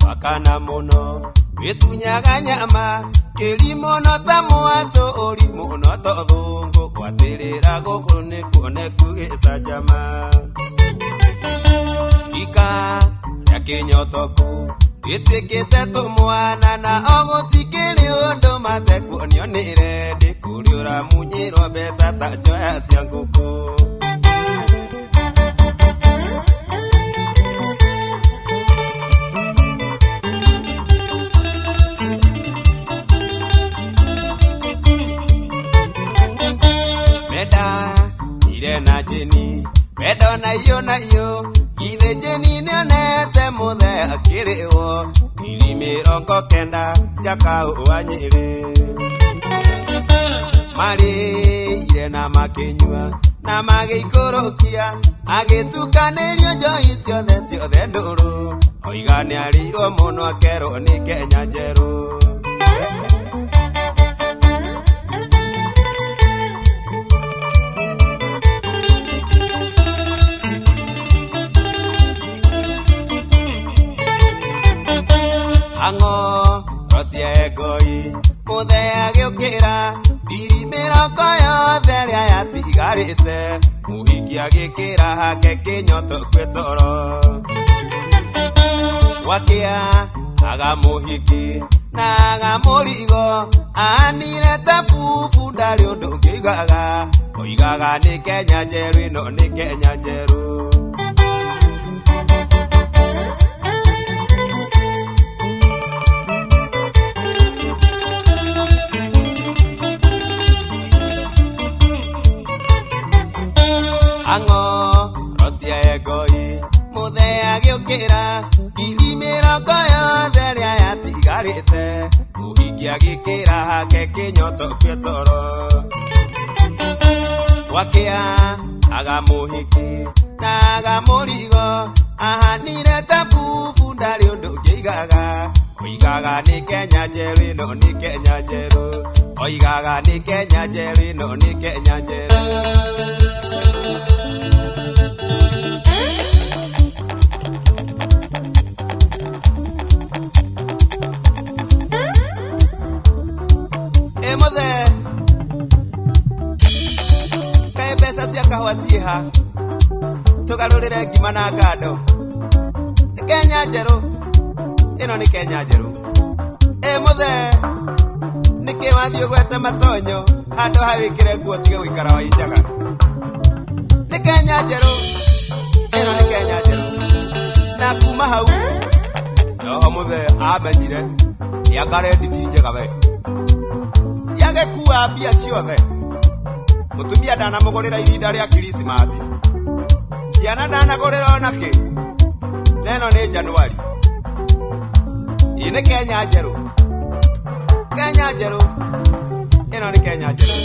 Wakana mũno wĩtunyaga nyama kĩrimũ no ta mwatũ ũrimũ no ta thũngũ gwatĩrĩra gũkũ nĩ kuoneku gĩcanjama ika rĩa kĩnyotoku gĩtuĩkĩte tũmwana na ogũtikĩrĩ ũndũ matekuonio nĩ rendi kũrĩ ũramunyĩrwo mbeca ta njoya cia ngũkũ. Meda ire na jeni meda na iyo na iyo ithe jeni nĩonete mũthe akĩrĩhwo ngiri mĩrongo kenda cia kahũa Nyĩrĩ marĩire na makĩnyua na magĩikũrũkia agĩtukanĩrio njohi ciothe ciothe ndũrũ oiga nĩarĩirwo mũno akerwo nĩ Kenya njerũ. Ang'o rotie ngoi mũthe agĩũkĩra ngiri mĩrongo yothe ĩrĩa yatigarĩte mũhiki agĩkĩra hake kĩnyoto kwĩ toro gwakĩa aga mũhiki na aga mũrigo ahanire ta bubu ndarĩ ũndũ ũngĩigaga oigaga nĩ Kenya njerũ ĩno nĩ Kenya njerũ. Ang'o rotie ngoi mũthe agĩũkĩra ngiri mĩrongo yothe ĩrĩa yatigarĩte mũhiki agĩkĩra hake kĩnyoto kwĩ toro gwakĩa aga mũhiki na aga mũrigo ahanire ta bubu ndarĩ ũndũ ũngĩigaga oigaga nĩ Kenya njerũ ĩno nĩ Kenya njerũ oigaga nĩ Kenya njerũ ĩno nĩ Kenya njerũ. Mothe kaĩ mbeca cia kahũa ciĩha tũgarũrĩre ngima na ngando nĩ Kenya njerũ ĩno nĩ Kenya njerũ. Ĩ mũthe nĩkĩ wathiĩ ũgwete matonyo handũ ha wĩkĩre nguo tige gũikara wĩ njaga nĩ Kenya njerũ ĩno nĩ Kenya njerũ. Na kuma hau noho mũthe amenyire nĩanga rendi ti njega we agĩkua mbia ciothe mũtumia ndanamũgũrĩra irinda rĩa Krismasi ciana ndanagũrĩra onakĩ na ĩno nĩ Januari. Ĩ nĩ Kenya njerũ Kenya njerũ ĩno nĩ Kenya njerũ.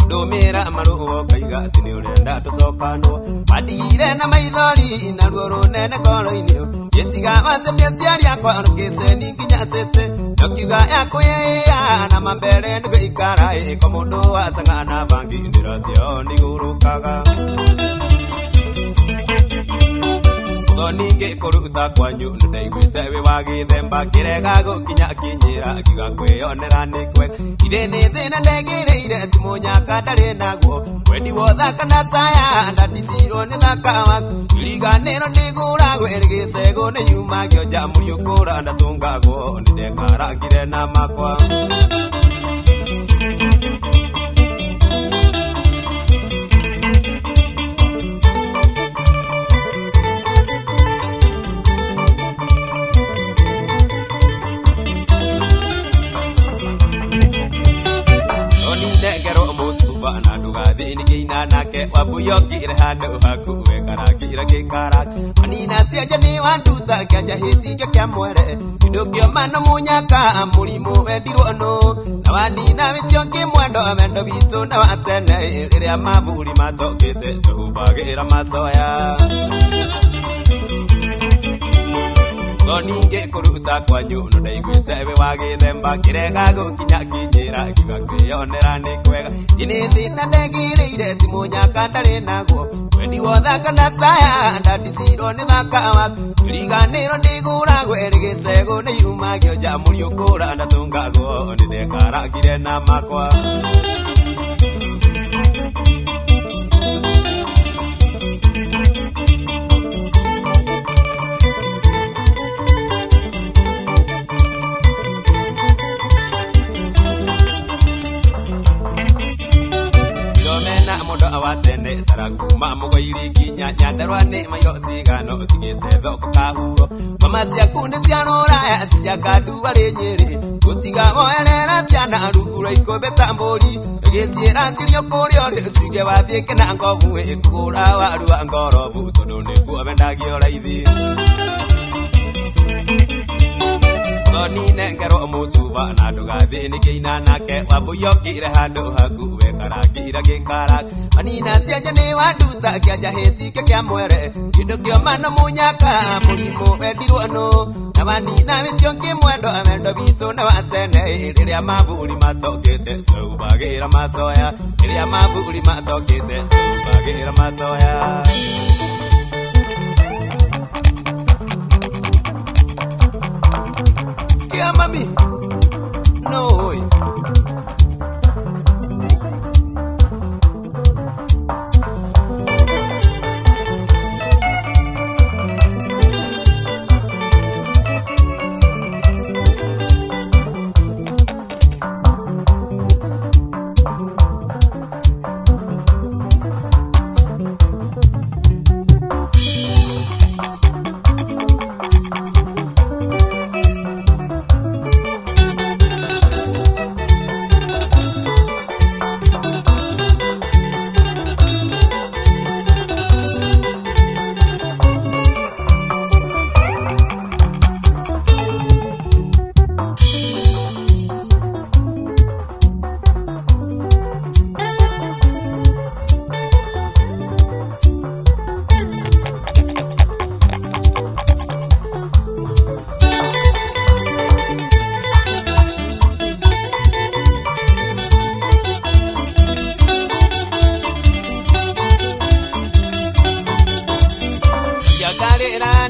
Ndũmĩra marũa ũkaiga atĩ nĩ ũrenda tũcokanwo mandigire na maithori na ruo rũnene ngoro-inĩ gĩtiga wacemia aciari akwa rũkĩceni nginya cĩtĩ ndokiuga yakwĩya na mambere nĩgũikara ĩko mũndũ wacang'a na bangi ndĩra ciao nĩigũrũkaga thoni ngĩkũruta kwanyu nĩndaiguĩte wĩ wa gĩthemba ngĩrega gũkinya kinyĩra ngiuga kwĩyonera nĩ kwega ithĩ nĩ thĩna ndegĩrĩire ti mũnyaka ndarĩ naguo wendi wothaka na saya ndandicirwo nĩ thaka waku iriganĩro nĩgũragwo ĩrĩ gĩcegũ nĩ yumagio njamũriũkũra ndatũngagwo nĩndekarangire na makwa. nake wambuyokire handũ haku wekarangĩra gĩkara manina cianja nĩ wanduta kĩanja hĩtinge kĩa mwere kĩndũ kĩoma no mũnyaka mũrimũ wendirwo nũ na wanina wĩtio kĩmwendo wendo witũ na wa tene rĩrĩa maburi matokĩte tũhumbagĩra macoya Ninge kuruta kwanyu no ndaiguĩte wĩ wa gĩthemba kĩrega gũkinya kinyĩra ngiuga kwĩyonera nĩ kwega nĩ thĩna ndegirĩire ti mũnyaka ndarĩ naguo wendi wothaka na saya ndandicirwo nĩ thaka waku riganĩrwo ndigũragwo ĩrĩ gĩcegũ nĩ yumagio nja mũriũkũra ndatũngagwo nĩ ndekarangire na makwa. Watene tarakuma mugoiri kinya nyandarwa nĩ mairo cigano ũtigĩte thoko kahuro mama ciaku nĩ cia rũraya cia kandua rĩ Nyĩrĩ gũtiga woerera ciana rungu rwa ikũmbĩ ta mbũri gĩciĩra cirio kũrĩa ũrĩ ũciuge wathiĩ kĩna ngobu ĩkũgũra waru wa ngorobu tondũ nĩkuo wendagio raithi. Ninengerwo mũcuba na ndũgathĩnĩke ina nake wambuyokire handũ haku wekarangĩra gĩkara manina cianja nĩ wanduta kĩanja hĩtinge kĩa mwere kĩndũ kĩoma no mũnyaka mũrimũ wendirwo nũ na wanina wĩtio kĩmwendo wendo witũ na wa tene rĩrĩa maburi matokĩte tũhumbagĩra macoya rĩrĩa maburi matokĩte tũhumbagĩra macoya. Yeah, mami. No.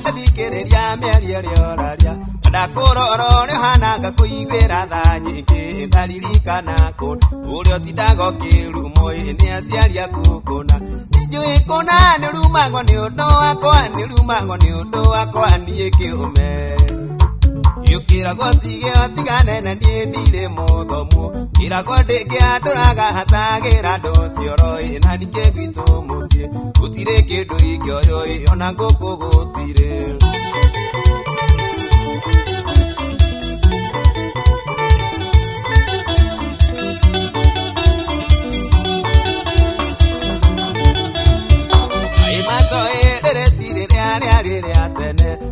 Ndathikĩrĩria mĩario ĩrĩa ũraria ndakũrora ũrĩa ũhanaga kũiguĩra tha nyingĩ ndaririkana kũna ũrĩa ũtindaga ũkĩrumwo nĩ aciari aku kũna nĩnjũĩ kũna nĩũrumagwo nĩ ũndũ wakwa nĩũrumagwo nĩ ũndũ wakwa niĩ kĩũme Yukiragwo tige ũtigane na niĩ ndirĩ mũthomu kĩragwo ndĩngĩandũraga hatagĩra andũ cioro na ningĩ gwitũ mũciĩ gũtirĩ kĩndũ ingĩoywo ona ngũkũ gũtirĩ.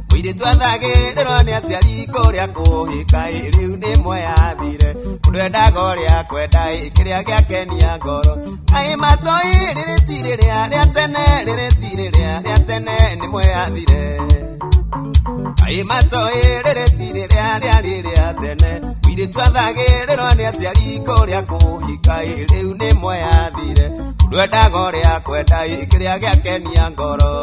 Mũirĩtu athagĩrĩrwo nĩ aciari kũrĩa kũhika rĩu nĩ mweyathire mũndũ endaga ũrĩa akwenda kĩrĩa gĩakenia ngoro kaĩ matoi rĩrĩ ti rĩrĩa rĩa tene rĩrĩ ti rĩrĩa rĩa tene nĩ mweyathire kaĩ matoi rĩrĩ ti rĩrĩa rĩarĩ rĩa tene mũirĩtu athagĩrĩrwo nĩ aciari kũrĩa kũhika rĩu nĩ mweyathire mũndũ endaga ũrĩa akwenda kĩrĩa gĩakenia ngoro.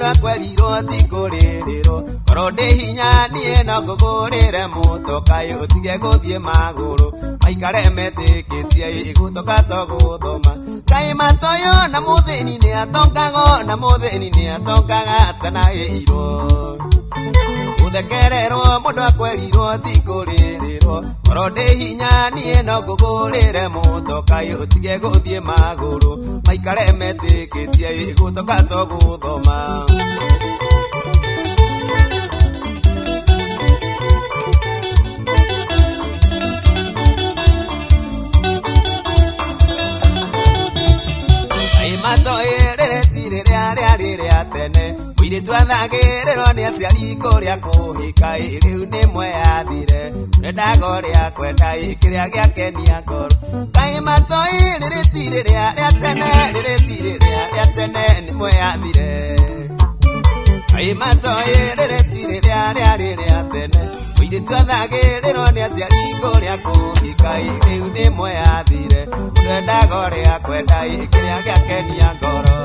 Akwerirwo ti kũrĩrĩrwo korwo ndĩ hinya niĩ no ngũgũrĩre mũtoka ũtige gũthiĩ magũrũ maikare metĩkĩtie gũtoka to gũthoma kaĩ matoyo na mũthĩni nĩ atongago na mũthĩni nĩ atongaga atanaĩirwo. Gũthekererwo mũndũ akwerirwo ti kũrĩrĩrwo Korwo ndĩ hinya niĩ no ngũgũrĩre mũtoka ũtige gũthiĩ magũrũ maikare metĩkĩtie gũtoka to gũthoma. Mũirĩtu athagĩrĩrwo nĩ aciari kũrĩa kũhika rĩu nĩ mweyathire ndendaga ũrĩa kwenda kĩrĩa gĩakenia ngoro. Kaĩ matoĩ rĩrĩ ti rĩrĩa rĩa tene rĩrĩ ti rĩrĩa rĩa tene nĩ mweyathire. Kaĩ matoĩ rĩrĩ ti rĩrĩa rĩarĩ rĩa tene mũirĩtu athagĩrĩrwo nĩ aciari kũrĩa kũhika rĩu nĩ mweyathire ndendaga ũrĩa kwenda kĩrĩa gĩakenia ngoro.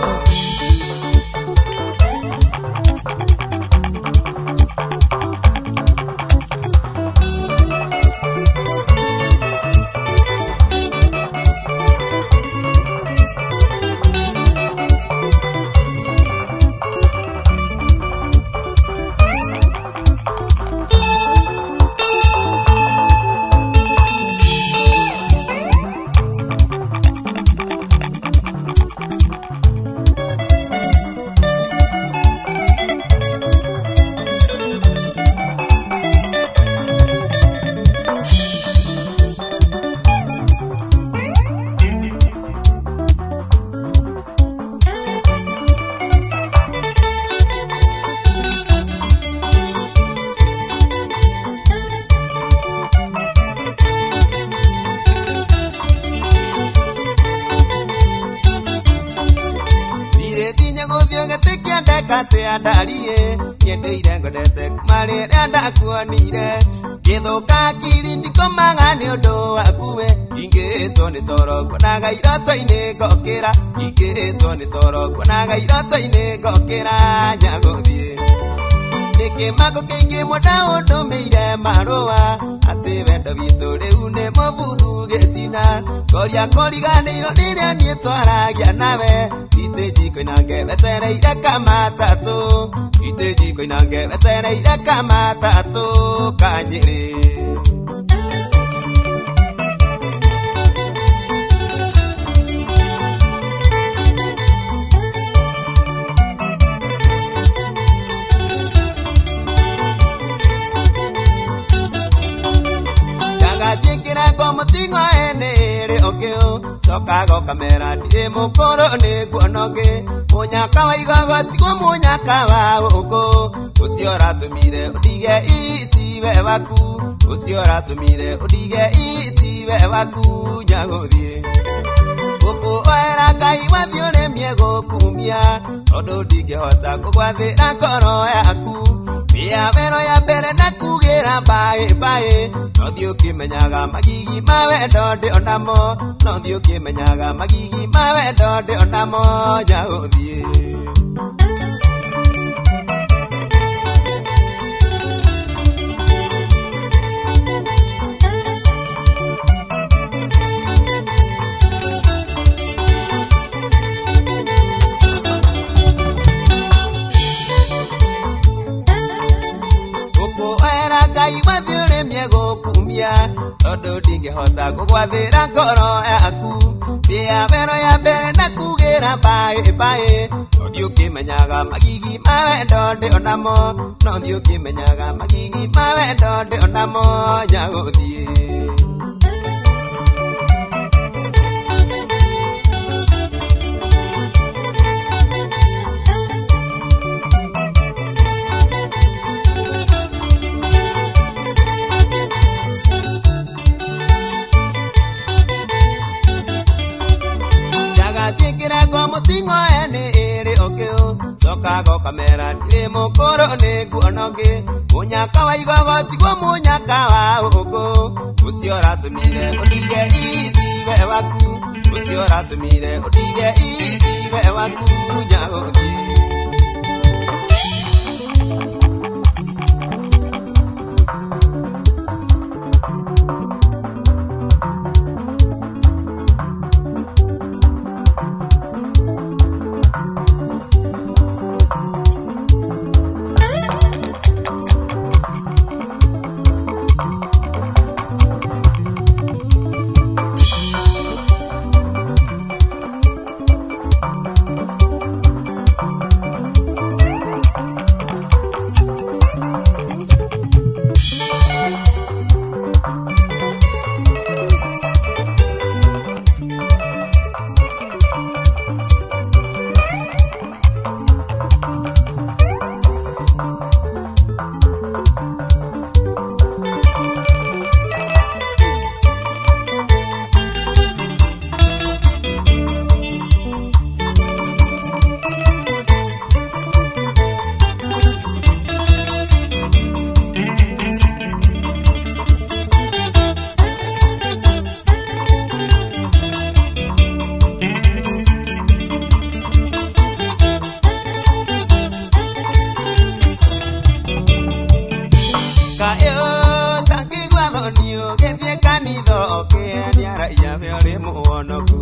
Ndarie nyendeire ngondete kuma rĩrĩa ndakuonire ngĩthũka akiri ndikomaga nĩ ũndũ waku we ingĩtwo nĩ toro nguonaga iroto-inĩ ngokĩra ingĩtwo nĩ toro nguonaga iroto-inĩ ngokĩra nyagũthiĩ. Nĩkĩmako kĩingĩ mwenda ũndũmĩire marũa atĩ wendo witũ rĩu nĩ mũbuthu gĩtina ngoria kũriganĩirwo rĩrĩa niĩ twaragia nawe itĩ njiko-inange wetereire kamatatũ itĩ njiko-inange wetereire kamatatũ kanyĩrĩ. Coka gokamera ndirĩ mũkũrũ nĩ nguona ũngĩ mũnyaka wa igogo tiguo mũnyaka wa ũkũ ũcio ũratũmire ũndige itiwe waku ũcio ũratũmire ũndige itiwe waku nyagũthiĩ. Gũkũoera Ngai wathiĩ ũrĩmie gũkumia tondũ ndingĩhota kũgwathĩra ngoro yaku Bia wero ya mbere na kugĩra mbaĩ mbaĩ no thiĩ ũkĩmenyaga magigi ma wendo ndĩ onamo no thiĩ ũkĩmenyaga magigi ma wendo ndĩ onamo nyagũthiĩ. Tondũ ndingĩhota kũgwathĩra ngoro yaku Bia wero ya mbere na kugĩra mbaĩ mbaĩ no thiĩ ũkĩmenyaga magigi ma wendo ndĩ onamo no thiĩ ũkĩmenyaga magigi ma wendo ndĩ onamo nyagũthiĩ. Coka gokamera ndirĩ mũkũrũ nĩ nguona ũngĩ mũnyaka wa igogo tiguo mũnyaka wa ũkũ ũcio ũratũmire ũndige itiwe waku ũcio ũratũmire ũndige itiwe waku nyagũthiĩ. thoni ũgĩthiĩ kanitha ũkĩenia raiya we ũrĩ mũhonoku.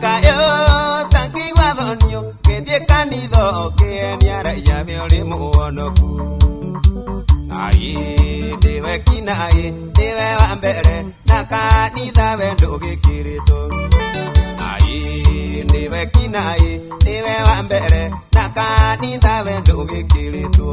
Kaĩ ũtangĩigua thoni ũgĩthiĩ kanitha ũkĩenia raiya we ũrĩ mũhonoku. Ngai ndĩwe kinaĩ nĩwe wa mbere na kanitha we ndũgĩkĩrĩtwo. Ngai nĩwe kinaĩ nĩwe wa mbere na kanitha we ndũgĩkĩrĩtwo.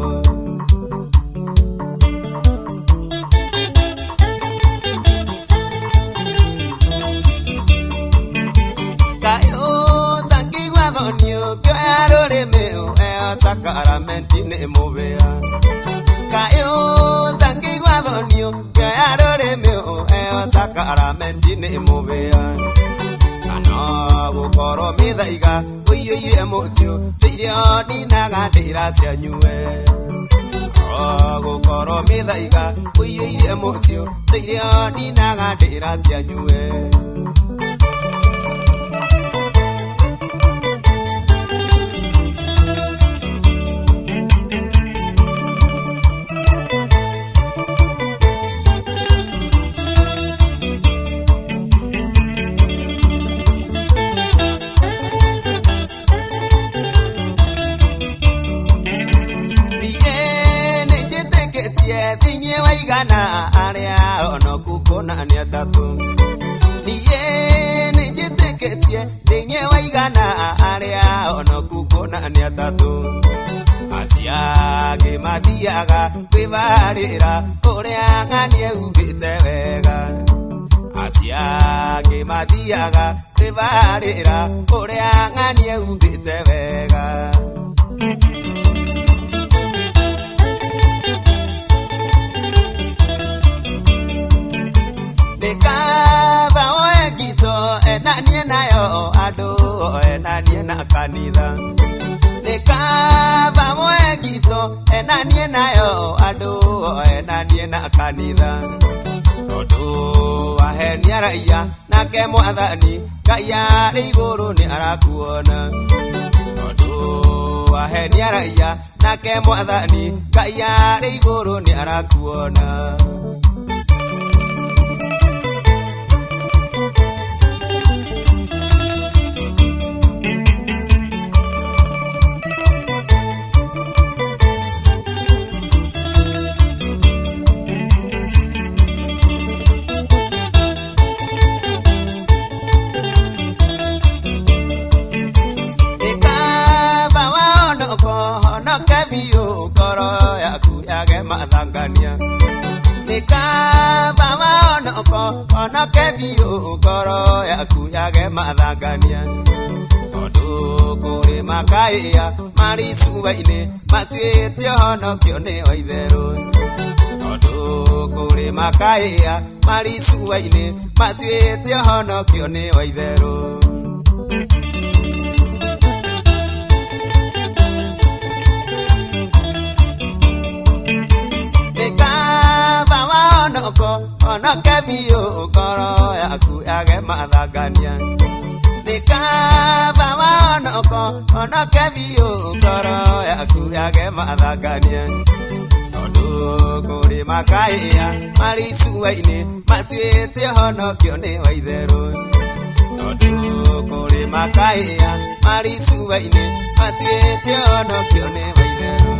Kaĩ ũtangĩigua thoni ũkĩoya rũrĩmĩ ũheo sakaramenti nĩ mũbĩa. Kaĩ ũtangĩigua thoni ũkĩoya rũrĩmĩ ũheo sakaramenti nĩ mũbĩa. Kana gũkorwo mĩthaiga ũiyũire mũciĩ ti irio ninaga ndĩra cianyue. Gũkorwo mĩthaiga ũiyũire mũciĩ ti irio ninaga ndĩra cianyue. Thĩinĩ wa igana arĩa onoku kũna nĩ atatũ. Niĩ nĩnjĩtĩkĩtie thĩinĩ wa igana arĩa onoku kũna nĩ atatũ. Acio angĩ mathiaga kwĩbarĩra ũrĩa ng'ania umbĩte wega. Acio angĩ mathiaga kwĩbarĩra ũrĩa ng'ania umbĩte wega. Nĩkaba oe ngito enanie nayo andũ enanie na kanitha. Nĩkaba oe ngito enanie nayo andũ enanie na kanitha. Tondũ ahenia raiya nake mwathani Ngai arĩ igũrũ nĩ arakuona. Tondũ ahenia raiya nake mwathani Ngai arĩ igũrũ nĩ arakuona. Honoke biũ ngoro yaku yage mathangania. Nĩkaba wahonoko honoke biũ ngoro yaku yage mathangania. Tondũ kũrĩ makaĩa marĩ icua-inĩ matuĩte ũhonokio nĩ wa itherũ. Tondũ kũrĩ makaĩa marĩ icua-inĩ matuĩte ũhonokio nĩ wa itherũ. Honoke biũ ngoro yaku yage mathangania. Nĩkaba wahonoko honoke biũ ngoro yaku yage mathangania. Tondũ kũrĩ makaĩa marĩ icua-inĩ matuĩte ũhonokio nĩ wa itherũ. Tondũ kũrĩ makaĩa marĩ icua-inĩ matuĩte ũhonokio nĩ wa itherũ.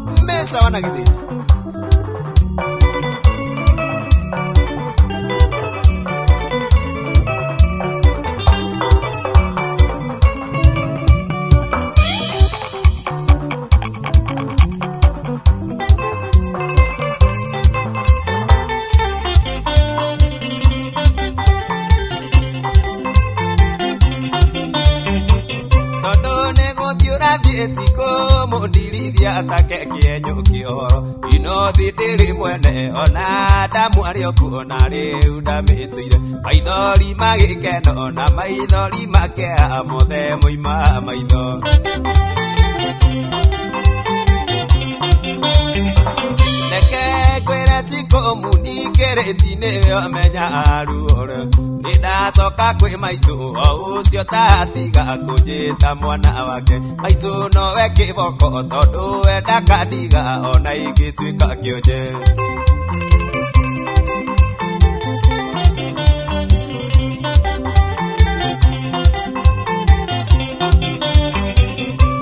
Mũrĩ mesa wana gĩthĩnji. Esiko mũndirithia atake kĩenyũ kĩoro inothi ndĩrĩ mwene ona ndamu arĩ okuo na rĩu ndamĩtũire maithori magĩkeno na maithori makea mothe moima maitho. Reke ngwĩre Cikũ mũningĩrĩti nĩwe ũmenya ruoro nĩndacoka kwĩ maitũ o ũcio tatiga kũnjĩta mwana wake maitũ nowe kĩboko tondũ we ndakandiga ona ingĩtuĩka kĩonje.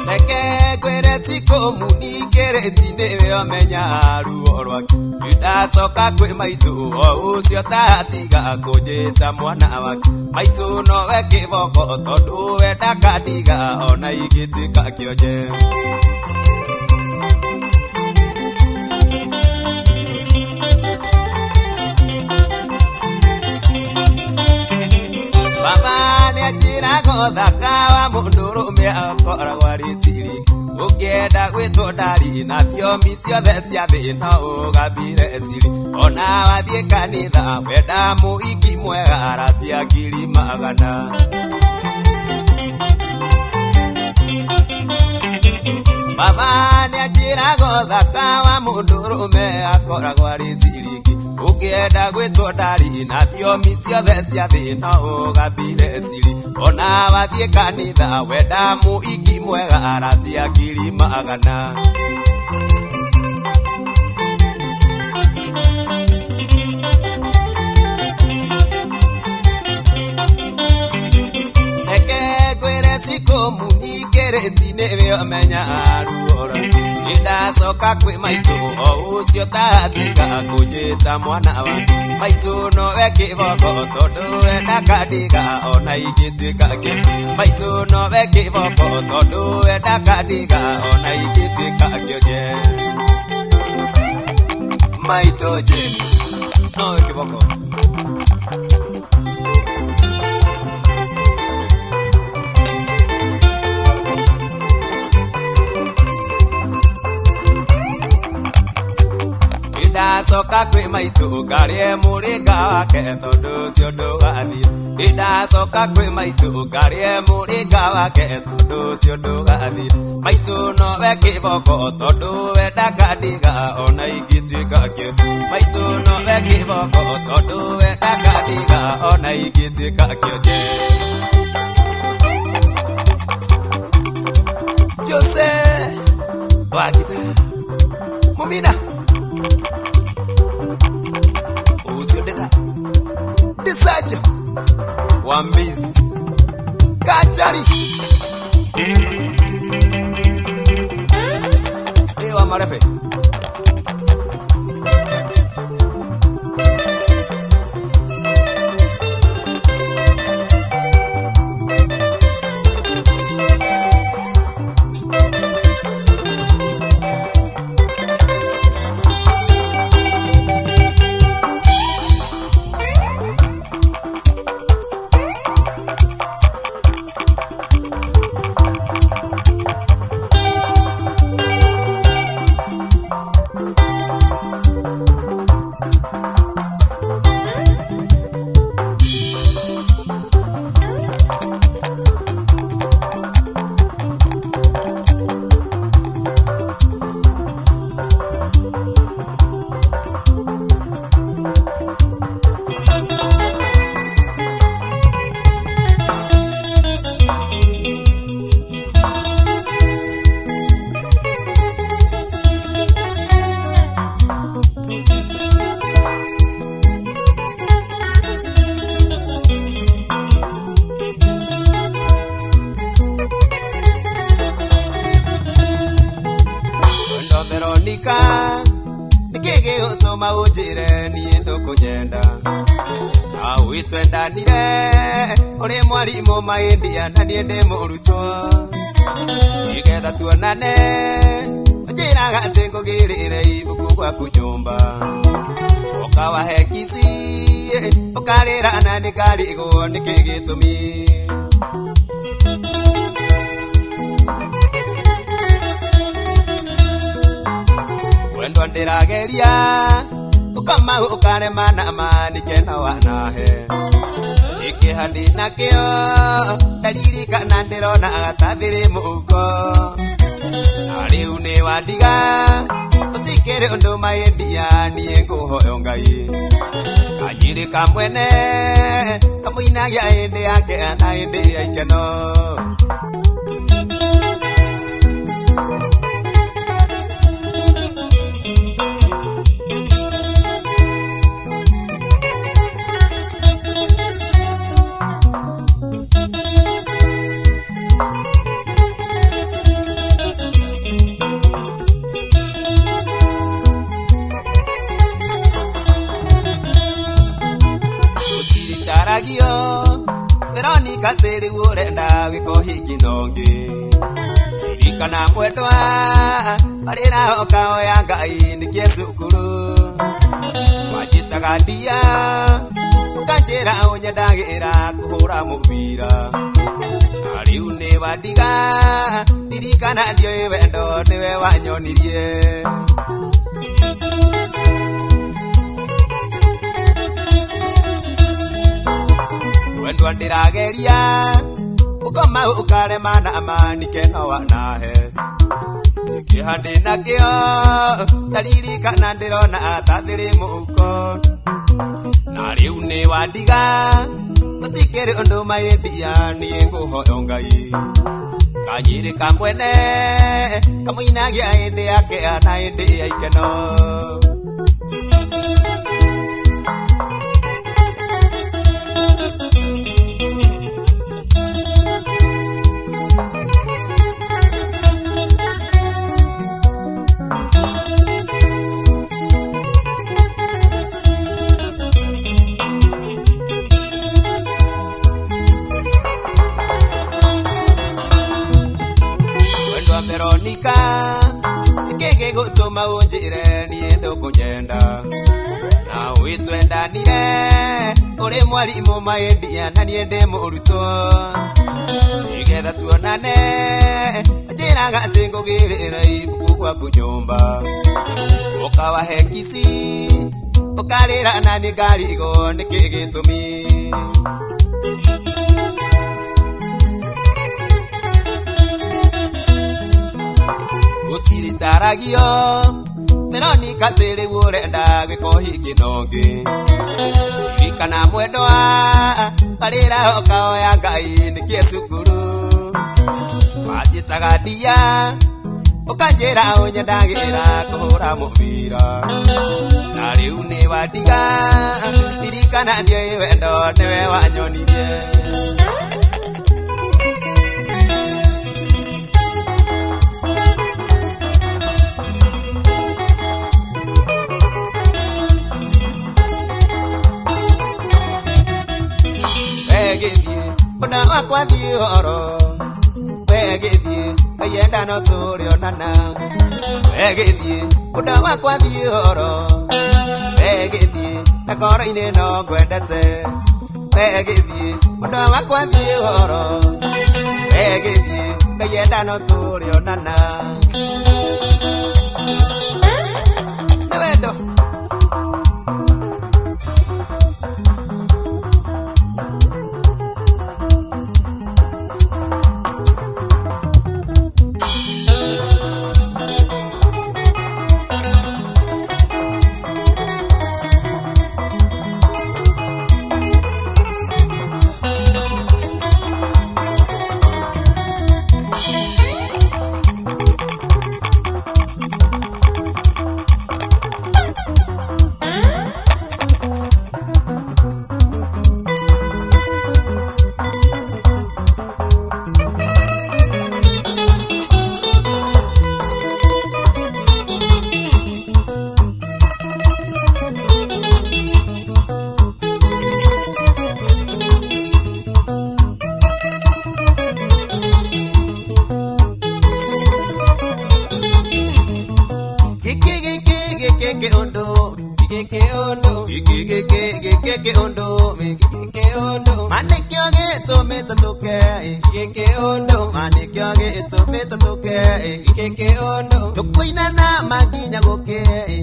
Reke ngwĩre Cikũ mũningĩrĩti nĩwe ũmenya ruo rwake nĩndacoka kwĩ maitũ o ũcio tatiga kũnjĩta mwana wake maitũ nowe kĩboko tondũ we ndakandiga ona ingĩtuĩka kĩonje. Baba nĩanjĩraga ũthaka wa mũndũrũme akoragwo arĩ siri ũngĩenda gwĩtwo ndari na thiomi ciothe cia thĩ no ũgambire siri ona wathiĩ kanitha wenda mũhiki mwega aracia ngiri magana. Baba nĩanjĩraga ũthaka wa mũndũrũme akoragwo arĩ ciringi ũngĩenda gwĩtwo ndari na thiomi ciothe cia thĩ no ũgambire siri ona wathiĩ kanitha wenda mũhiki mwega aracia ngiri magana. Reke ngwĩre Cikũ mũningĩrĩti nĩwe ũmenya ruoro nĩndacoka kwĩ maitũ o ũcio tatiga kũnjĩta mwana wa maitũ nowe kĩboko tondũ we ndakandiga ona ingĩtuĩka kĩ maitũ nowe kĩboko tondũ we ndakandiga ona ingĩtuĩka kĩonje. Maitũ Jane nowe kĩboko. Nĩndacoka kwĩ maitũ ngarĩe mũrĩnga wake tondũ ũcio ndũgathiĩ. Nĩndacoka kwĩ maitũ ngarĩe mũrĩnga wake tondũ ũcio ndũgathiĩ maitũ nowe kĩboko tondũ we ndakandiga ona ingĩtuĩka kĩ maitũ nowe kĩboko tondũ we ndakandiga ona ingĩtuĩka kĩonje. Jose Wagita Mumina ucio ndenda Disajo Wambis Kachari Ewa Marefe. Veronica nĩkĩ gĩgũtũma ũnjĩre niĩ ndũkũnyenda na wĩtwendanire ũrĩ mwarimũ maĩndia na niĩ ndĩ mũrutwo nĩgetha tuonane ũnjĩraga atĩ ngũgĩrĩre ibuku gwaku nyũmba ũkawahe kici ũkarĩra na nĩngarigwo nĩkĩ gĩtũmi. Wendo ndĩrageria ũkama ũkarema na amani kena wanahe ikĩha ndĩnakĩo ndaririkana ndĩrona gatathĩrĩ mũhuko na rĩu nĩ wandiga ũtikĩrĩ ũndũ maĩndia niĩ ngũhoyo Ngai kanyĩrĩ kamwene kamũinagia hĩndĩ yake na hĩndĩ ya ikeno. Veronica tĩrĩ ũrenda wĩko hiki nongi ririkana mwendwa marĩra okaoya Ngai nĩkĩe cukuru wanjĩtaga ndia ũkanjĩra ũnyendagĩra kũhũra mũbira na rĩu nĩ wandiga ririkana ndiũĩ wendo nĩwe wanyonirie. Wendo ndĩrageria ũkoma ũkarema na amani kena wanahe kĩha ndĩnakĩo ndaririkana ndĩrona atathĩrĩ mũhuko na rĩu nĩ wandiga gũtikĩrĩ ũndũ maĩndia niĩ ngũhoyo Ngai kanyĩrĩ kamwene kamũinagia hĩndĩ yake na hĩndĩ ya ikeno. Veronica nĩkĩ gĩgũtũma ũnjĩre niĩ ndũkũnyenda na wĩtwendanire ũrĩ mwarimũ maĩndia na niĩ ndĩ mũrutwo nĩgetha tuonane njĩraga atĩ ngũgĩrĩre ibuku gwaku nyũmba ũkawahe kici ũkarĩra na niĩ ngarigwo nĩkĩ gĩtũmi. Gũtiritaragio Veronica tĩrĩ ũrenda gwĩka ũhiki nongi ririkana mwendwa marĩra okaoya Ngai nĩkĩe cukuru wanjĩtaga ndia ũkanjĩra ũnyendagĩra kũhũra mũbira na rĩu nĩ wandiga ririkana ndiũĩ wendo nĩwe wanyonirie. Mbona wakwa thiĩ ũhoro we gĩthiĩ kaienda no tũrĩonana we gĩthiĩ mbona wakwa thiĩ ũhoro we gĩthiĩ na ngoro-inĩ no ngwendete we gĩthiĩ mbona wakwa thiĩ ũhoro we gĩthiĩ kaienda no tũrĩonana. Nĩ wendo. kĩũndũ gĩkĩ kĩũndũ gĩkĩ gĩkĩ gĩkĩ kĩũndũ gĩkĩ kĩũndũ manĩkĩo gĩtũmĩte tũke gĩkĩ kĩũndũ manĩkĩo gĩtũmĩte tũke gĩkĩ kĩũndũ tũkũinana makinya gũkĩ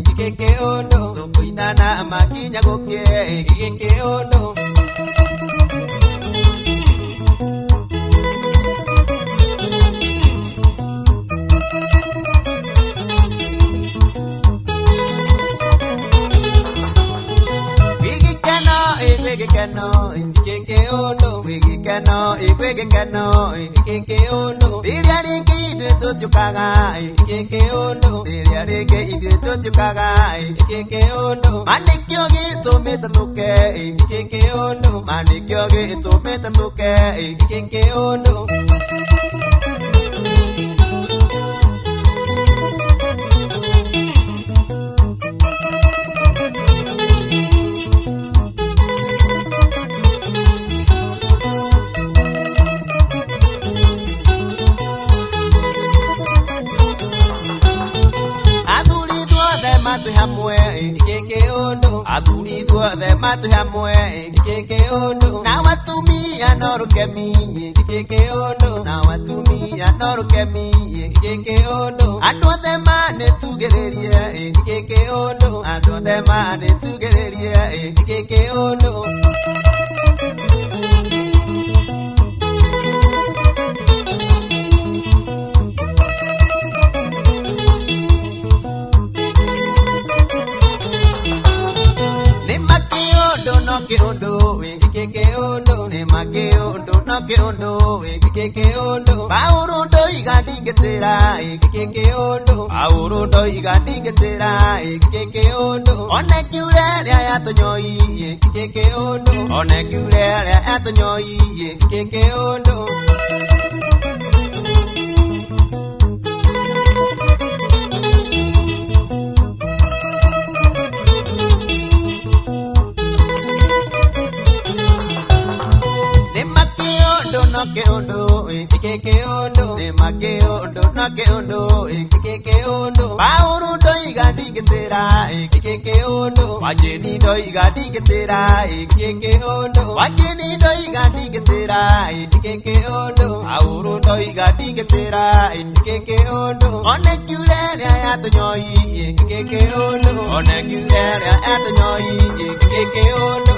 gĩkĩ kĩũndũ tũkũinana makinya gũkĩ gĩkĩ kĩũndũ. Wigikeno, ikikeondo, wigikeno, ikwigikeno, ikikeondo. Rĩrĩa rĩngĩ ithuĩ tũtiũkaga, ikikeondo. Rĩrĩa rĩngĩ ithuĩ tũtiũkaga, ikikeondo. Ma nĩkĩo gĩtũmĩte tũke, ikikeondo. Ma nĩkĩo gĩtũmĩte tũke, ikikeondo. Hamwe ikikeondo athuri ithuothe matwĩ hamwe ikikeondo na watumia no rũkemi ikikeondo na watumia no rũkemi ikikeondo andũ othe manĩtugĩrĩrie ikikeondo andũ othe manĩtugĩrĩrie ikikeondo. Kĩũndũ gĩkĩ kĩũndũ nĩ makĩũndũ no kĩũndũ gĩkĩ kĩũndũ Paũlũ ndoiga ndingĩtĩra gĩkĩ kĩũndũ Paũlũ ndoiga ndingĩtĩra gĩkĩ kĩũndũ one kiure rĩa yatũnyoi gĩkĩ kĩũndũ one kiure rĩa yatũnyoi gĩkĩ kĩũndũ. Kĩũndũ gĩkĩ kĩũndũ nĩ makĩũndũ no kĩũndũ gĩkĩ kĩũndũ Paũlũ ndoiga ndingĩtĩra gĩkĩ kĩũndũ Wanjĩni ndoiga ndingĩtĩra gĩkĩ kĩũndũ Wanjĩni ndoiga ndingĩtĩra gĩkĩ kĩũndũ Paũlũ ndoiga ndingĩtĩra gĩkĩ kĩũndũ one kiure rĩa yatũnyoi gĩkĩ kĩũndũ one kiure rĩa yatũnyoi gĩkĩ kĩũndũ.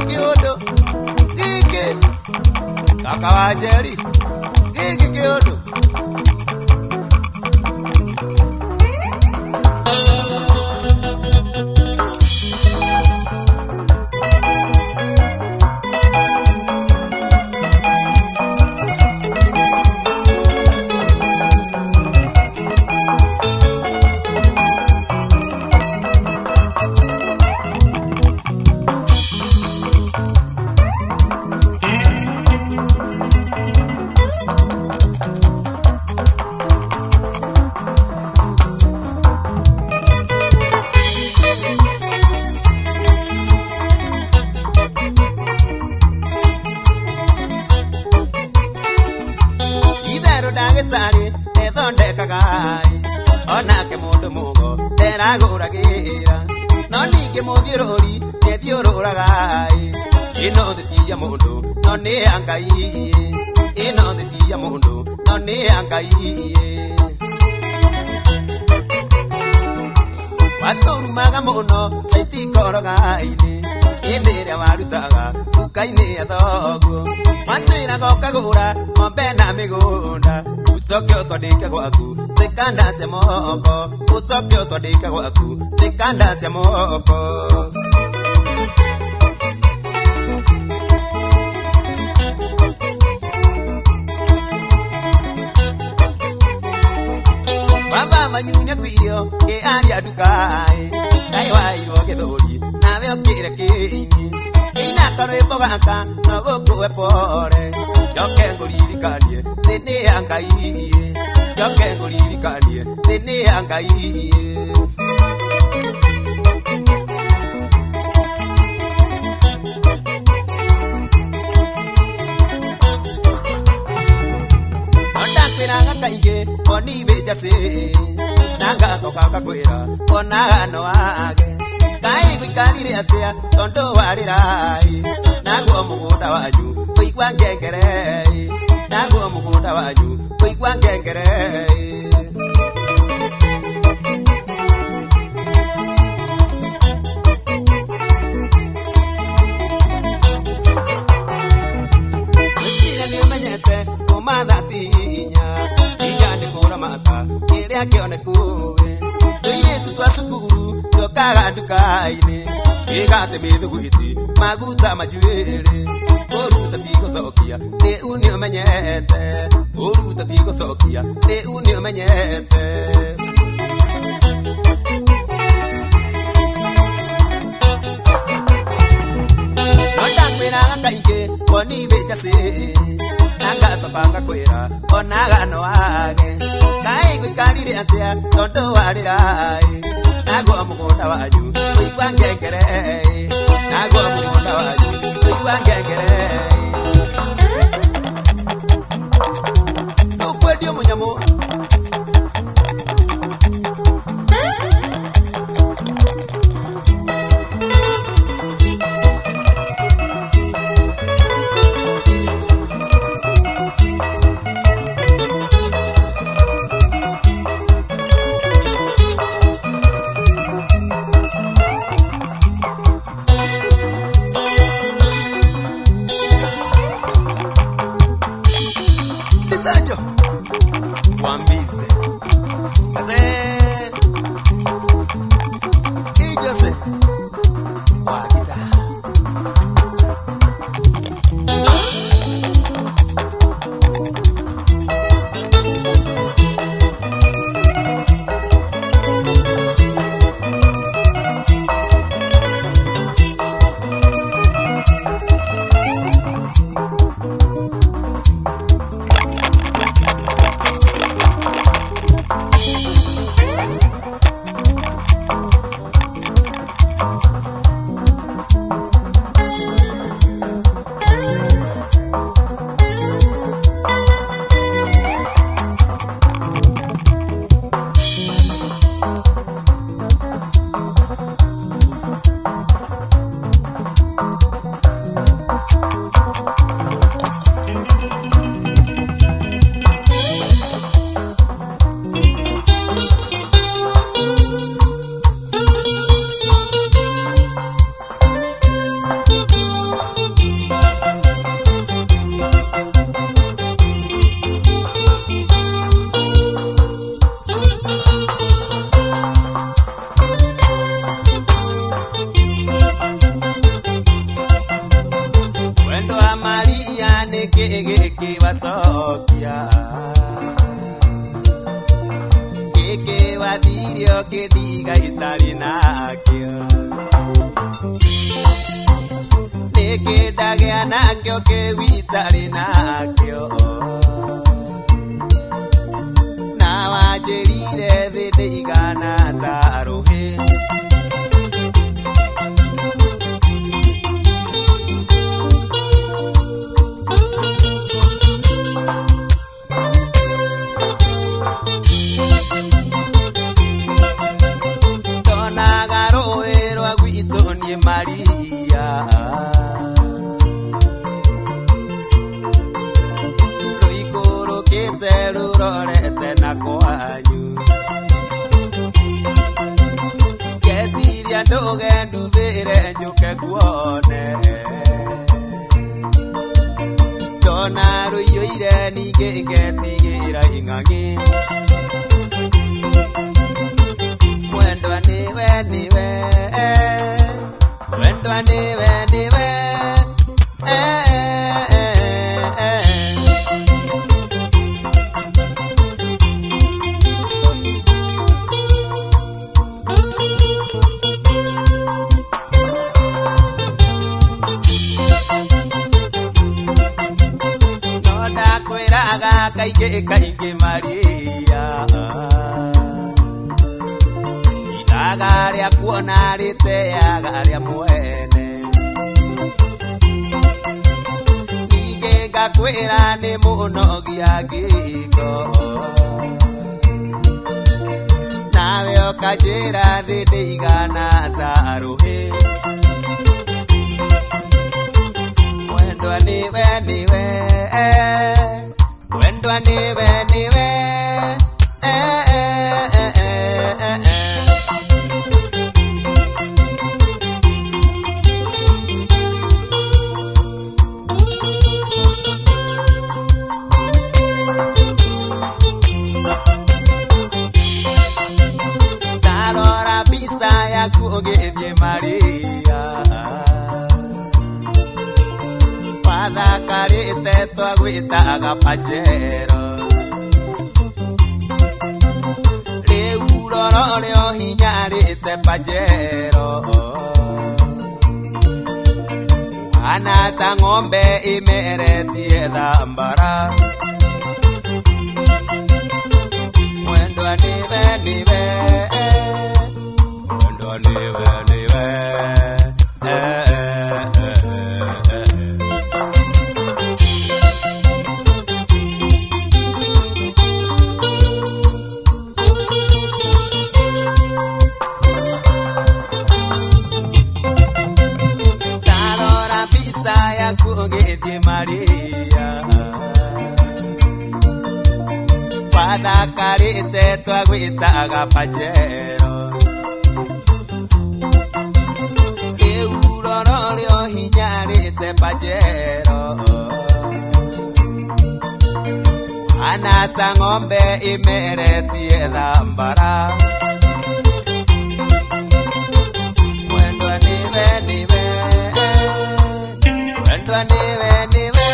Kĩũndũ gĩkĩ kaka wa Njeri gĩkĩ kĩũndũ. Ndagĩtarĩ nĩthondekaga onake mũndũ mũgo nderagũragĩra no ningĩ mũthiũrũri nĩthiũrũraga ĩno thĩ ti ya mũndũ no nĩ ya Ngai ĩno thĩ ti ya mũndũ no nĩ ya Ngai. Watũrumaga mũno caitikoroga-inĩ hĩndĩ ĩrĩa warutaga nduka-inĩ ya thoguo watwĩraga ũkagũra ng'ombe na mĩgũnda ũcoke ũtwandĩke gwaku twĩkanda cia moko ũcoke ũtwandĩke gwaku twĩkanda cia moko. Baba manyunya kwirio kĩaria nduka-ĩ kaĩ wairwo gĩthũri nawe ũkĩre kĩini ina karwĩmbo gaka no gũkũhe pore njoke ngũririkanie thĩ nĩ ya Ngai njoke ngũririkanie thĩ nĩ ya Ngai. Kaingĩ oni wĩnjacĩ na ngacoka ngakwĩra onaga no wage kaĩ gũikarire atĩa tondũ warĩrai naguo mũgũnda wanyu kũigua ngengere naguo mũgũnda wanyu kũigua ngengere. Kĩrĩa kĩonekuwe tũirĩtu twa cukuru tũkaga nduka-inĩ gĩgate mĩthugwiti maguta manjuĩrĩ kũruta ti gũcokia rĩu nĩũmenyete kũruta ti gũcokia rĩu nĩũmenyete. No ndakwĩraga kaingĩ oni wĩnjacĩ na ngacoka ngakwĩra onaga no wage kaĩ gũikarire atĩa tondũ warĩrai naguo mũgũnda wanyu kũigua ngengere naguo mũgũnda wanyu kũigua ngengere. Tũkwendio mũnyamũ. Wambize kaze ijose wagita. Gĩkĩwacokia gĩkĩwathirio kĩndiga itarĩ nakĩo nĩkĩndagĩa nakĩo kĩu itarĩ nakĩo na wanjĩrire thĩ ndĩigana ta rũhĩ. Maria rũikũrũkĩte rũrorete na kwanyu ngeciria ndũge nduthĩre njũke kuone ndona rũiyũire ningĩ ngetigĩra ing'ang'i mwendwa nĩwe nĩwe mwendwa nĩwe nĩwe. No ndakwĩraga kaingĩ kaingĩ Maria ithaga rĩa kuona rĩteaga rĩa mwene ningĩ Ngakwĩra nĩ mũnogia ngĩko nawe ũkanjĩra thĩ ndĩigana ta rũhĩ mwendwa nĩwe nĩwe mwendwa nĩwe nĩwe yaku ũgĩthiĩ Maria wathakarĩte twagwĩtaga Pajero rĩu roro rĩo hinyarĩte Pajero hana ta ng'ombe imeretie thambara mwendwa nĩwe nĩwe niwe niwe Ndarora mbica yaku ũgĩthiĩ Maria wathakarĩte twagwĩtaga Pajero rĩo hinyarĩte Pajero hana ta ng'ombe imeretie thambara mwendwa nĩwe nĩwe mwendwa nĩwe nĩwe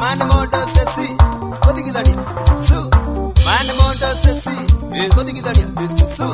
Man mondo sesi godigidani su man mondo sesi godigidani su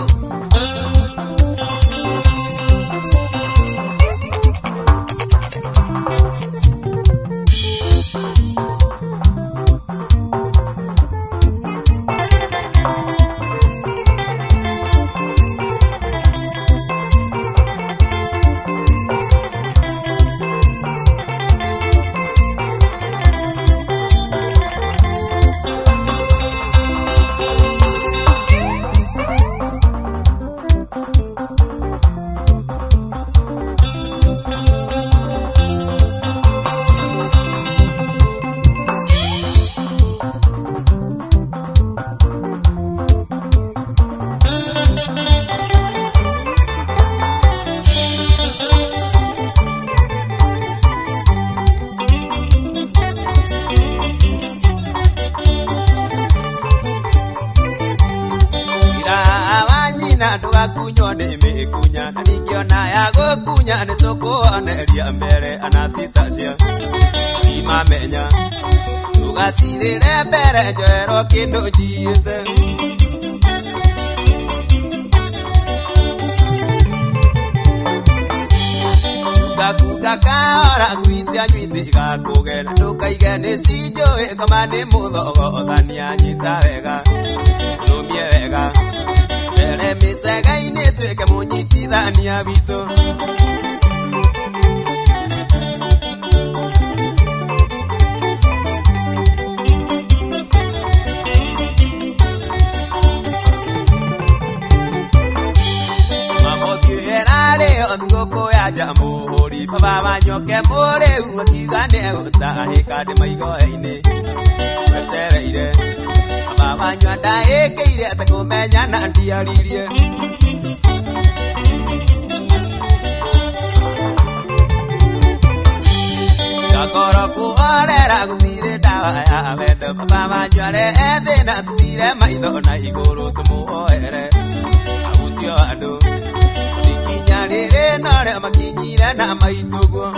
Ndũgakunywo nĩ mĩkunya na ningĩona ya gũkunya nĩ tũkũoneria mbere Anastasia imamenya ndũgacirĩre mbere njoerwo kĩndũ njiĩte Kuga kahora ngui cianyu itigakũgera ndũkaige nĩ cinjũĩ ngoma nĩ mũthogothania nyita wega rũmie wega mbere mĩcega-inĩ tuĩke mũnyitithania witũ Thigũkũ ya Jamhuri baba wanyoke mũrĩu akiuga nĩegũtahĩka ndĩ maigoe-inĩ wetereire baba wanyua ndaĩkĩire atekũmenya na ndiaririe Gakoro kũhorera gũtirĩ ndawa ya wendo baba wanyua are ethĩ na tũtire maitho na igũrũ tũmũhoere ahutio andũ ikinya rĩrĩ norĩo makinyire na maitũguo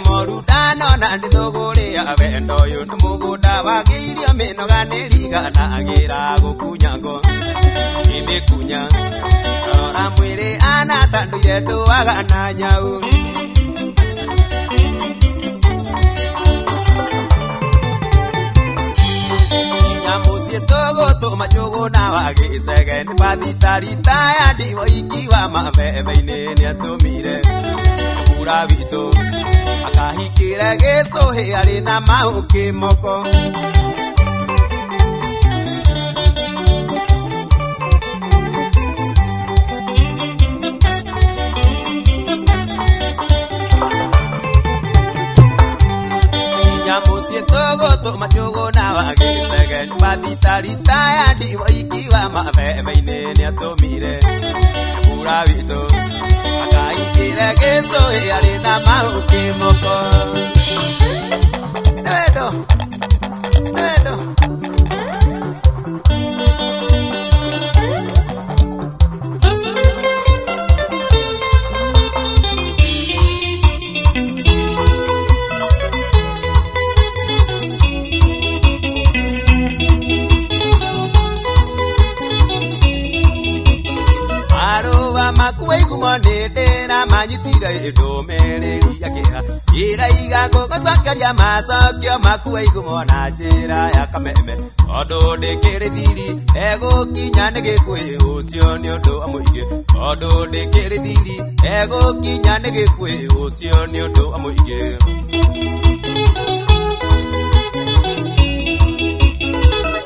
Moru ndanona nĩ thũgũrĩ ya wendo ũyũ nĩ mũgũnda wagĩirio mĩnoga nĩ riganagĩra gũkunya ngo imĩkunya rora mwĩrĩ anatandũire ndũaga na nyau. Nyamũ tũgũtũma njũgũ na wagĩcege nĩ bathitarita ya ndiwa ikiwa mabebe-inĩ nĩatũmire mbura witũ akahikĩre gĩcũhĩ arĩ na maũkĩ moko. Nyamũ tũgũtũma njũgũ na wagĩcege nĩ bathitarita ya ndiwa ikiwa mabebe-inĩ nĩatũmire mbura witũ akahikĩre gĩcũhĩ arĩ na maũkĩ moko. Nĩ wendo, nĩ wendo. Makuwa igumo nĩ ndĩramanyitire ndũmĩrĩri ya kĩeha ĩraiga gũgũcokeria macokio makuwa igumo na njĩra ya kameme tondũ ndĩkĩrĩ thiri egũkinya nĩ gĩkuhĩ ũcio nĩ ũndũ wa mũingĩ tondũ ndĩkĩrĩ thiri egũkinya nĩ gĩkuhĩ ũcio nĩ ũndũ wa mũingĩ.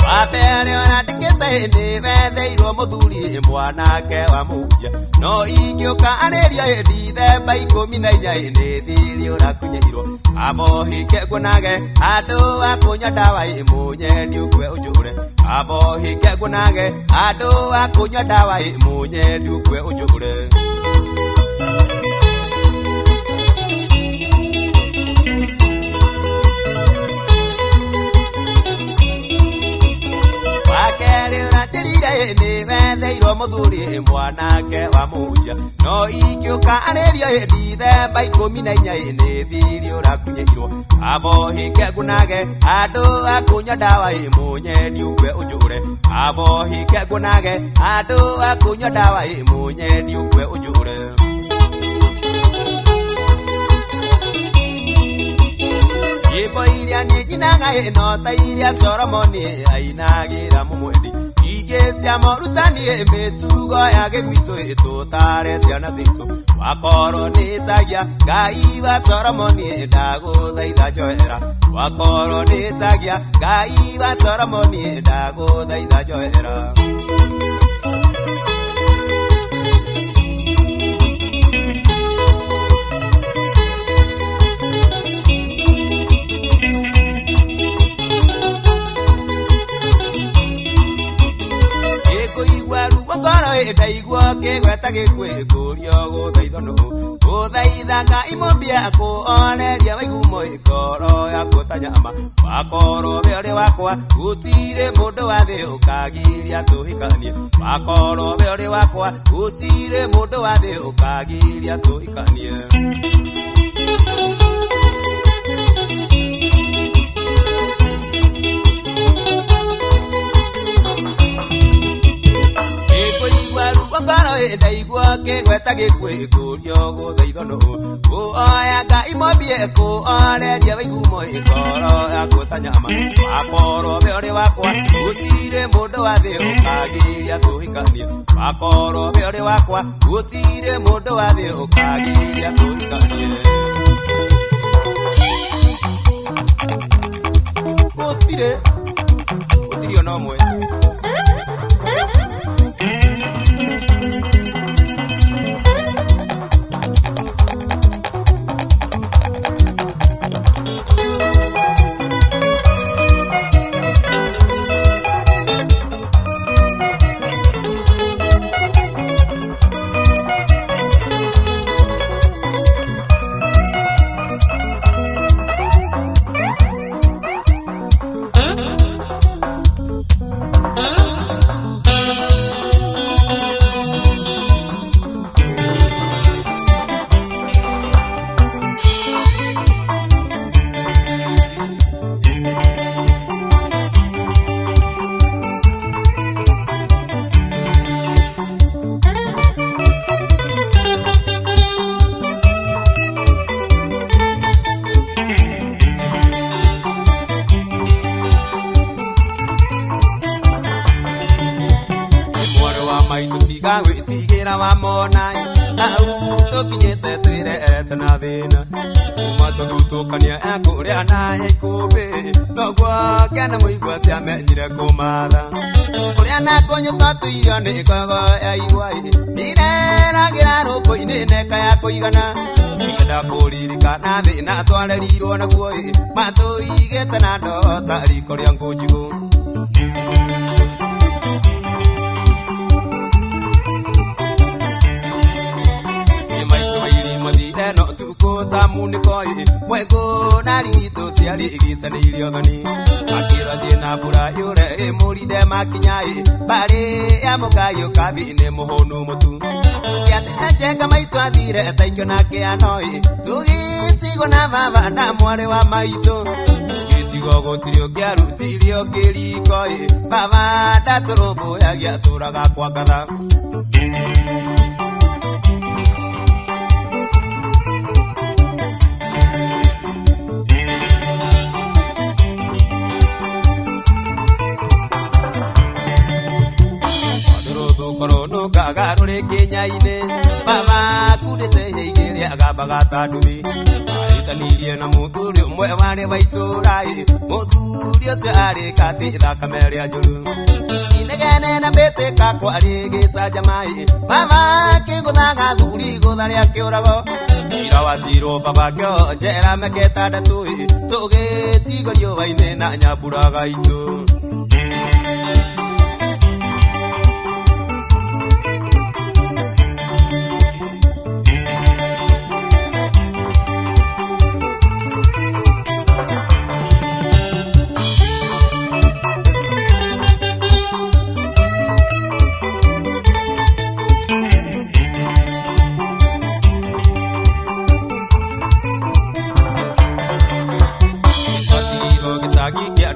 Wambere ũrandĩkĩte hĩndĩ wetheirwo mũthuri mwanake wa mũhunjia no ingĩũka arĩrio hĩndĩ ithemba 14 nĩ thiri ũrakunyeirwo abohike nguonage andũ a kũnyua ndawa ĩmũnye ndukue ũnjũre abohike nguonage andũ a kũnyua ndawa ĩmũnye ndukue ũnjũre. Wakerĩ ũranjĩrire nĩ wetheirwo mũthuri mwanake wa mũhunjia no ingĩũka arĩrio hĩndĩ ithemba 14 nĩ thiri ũrakunyeirwo abohike nguonage andũ a kũnyua ndawa ĩmũnye ndukue ũnjũre abohike nguonage andũ a kũnyua ndawa ĩmũnye ndukue ũnjũre. Nyĩmbo iria niĩ nyinaga ĩno ta iria Solomoni ainagĩra mũmwendi ingĩ cia morutani mĩtugo ya gĩgwitũ ĩtũtare ciana citũ wakorwo nĩtagia Ngai wa Solomoni ndagũthaitha njoera wakorwo nĩtagia Ngai wa Solomoni ndagũthaitha njoera. Ndaigua kĩgweta gĩkuĩ ngũrio gũthaithwo nũ gũthaitha Ngai mũmbia kũoneria waigumo ngoro yaku ta nyama wakorwo we ũrĩ wakwa gũtirĩ mũndũ wa thĩ ũkagiria tũhikanie wakorwo we ũrĩ wakwa gũtirĩ mũndũ wa thĩ ũkagiria tũhikanie. Ndaigua kĩgweta gĩkuĩ ngũrio gũthaithwo nũ kũoya Ngai mũmbie kũoneria waigumo ngoro yaku ta nyama wakorwo we ũrĩ wakwa gũtirĩ mũndũ wa thĩ ũkagiria tũhikanie wakorwo we ũrĩ wakwa gũtirĩ mũndũ wa thĩ ũkagiria tũhikanie. Gũtirĩ gũtirĩ ona ũmwe. Tiga gwĩtigĩra wamona hau tũkinyĩte twĩrerete na thĩna kuma tũthutũkania ekũrĩa na ikũmbĩ noguo kena mũigua ciamenyire kũmatha kũrĩa na kũnyũka tũirio nĩ ngogo ya igwa ireragĩra rũkũ-inĩ neka ya kũigana ngenda kũririkana thĩna twarerirwo naguo matũigĩte na ndoo ta riko rĩa ngũnjigũ. No tuko tamuniko mwego na rigito ciarĩ igicanĩirio thoni makĩrwo thiĩ na mbura yũre ĩmũrinde makinya mbarĩ ya mũgai ũkambi-inĩ mũhũnu mũtu kĩate njenga maitũ athire etaikio na kĩano tũgĩtigwo na baba na mwarĩ wa maitũ tũgĩtigwo gũtirĩ ũngĩarutirio kĩriko baba ndatũrũmbũyagia atũraga kwa ngatha. Kaga rũrĩ kĩnya-inĩ baba kundĩte igĩrĩ agambaga ta nduthi ahĩtanirie na mũthuri ũmwe warĩ wa itũũra mũthuri ũcio arĩ katĩ thakame rĩa njũru inegene na mbĩtĩka kwarĩ gĩcanjama baba kĩgũthaga thuri gũtha rĩa kĩũrago ira wacirwo baba kĩo njera mĩaka ĩtandatũ tũgĩtigwo riũa-inĩ na nyamburaga itũ.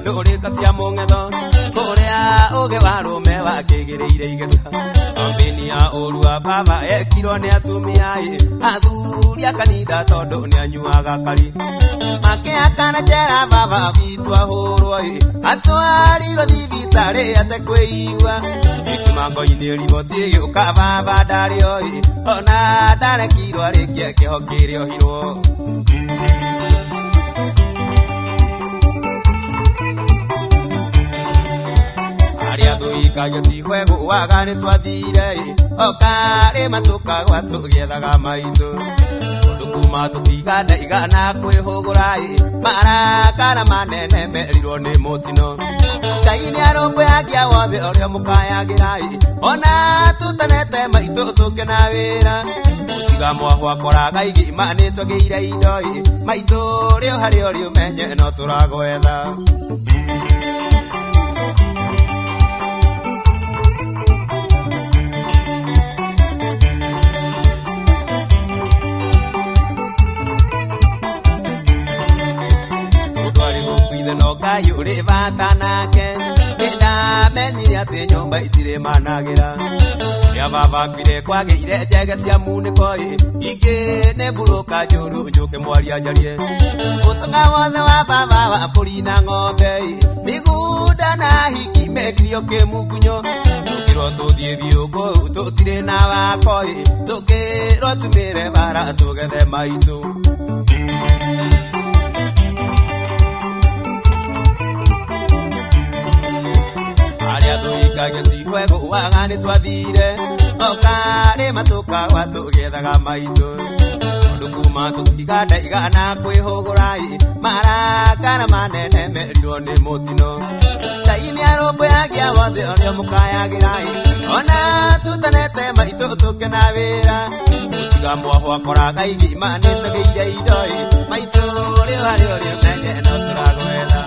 Ndũrĩka cia mũng'etho kũrĩa ũgĩ wa rũme wakĩgĩrĩire igeca kambĩni ya ũru wa baba ekirwo nĩ atumia athuri a kanitha tondũ nĩanyuaga kari makĩakana njera baba witũ ahũrwo atwarirwo thibitarĩ atekwĩigua gĩkĩmango-inĩ riboti ĩgĩũka baba ndarĩ ona ndarekirwo arĩkie kĩho kĩrĩa ohirwo. Thuikagĩtihwe gũaga nĩ twathire okarĩ matũkagwa tũgĩethaga maitũ tondũ kuma tũtigane igana kwĩhũgũra marakara manene merirwo nĩ mũtino Ngai nĩ arũmbũyagia wothe ũrĩa mũkayagĩra ona tũtanete maitũ tũkĩna wĩra mũtiga mwahwa koraga igima nĩ twagĩire indo maitũ rĩo harĩa ũrĩ ũmenye no tũragwetha. No Ngai ũrĩ bata nake nĩndamenyire atĩ nyũmba itirĩ managĩra rĩa baba akuire kwagĩire njege cia munĩko ingĩ nĩ mburũka njũru njũke mwaria njarie ũtonga wothe wa baba wa mbũri na ng'ombe mĩgũnda na hiki mendirio kĩmukunyo tũkĩrwo tũthiĩ biũ kũu tũtirĩ na wako tũkĩrwo tumĩre bara tũgethe maitũ. Thuikagĩtihwe gũaga nĩ twathire okarĩ matũkagwa tũgĩethaga maitũ tondũ kuma tũtigane igana kwĩhũgũra marakara manene merirwo nĩ mũtino Ngai nĩ arũmbũyagia wothe ũrĩa mũkayagĩra ona tũtanete maitũ tũkĩna wĩra mũtiga mwahwa koraga igima nĩ tũgĩire indo maitũ rĩo harĩa ũrĩ ũmenye no tũragwetha.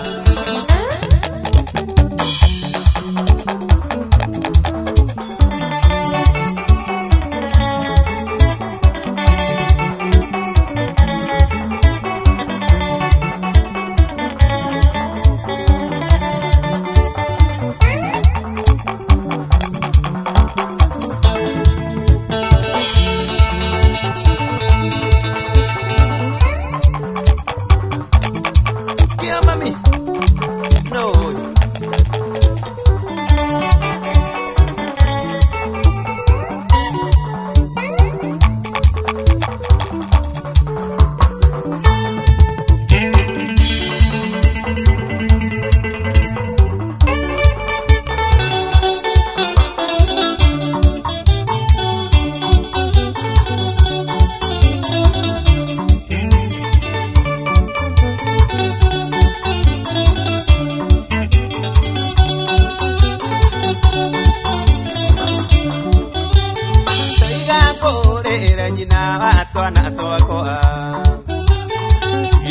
twana twakwa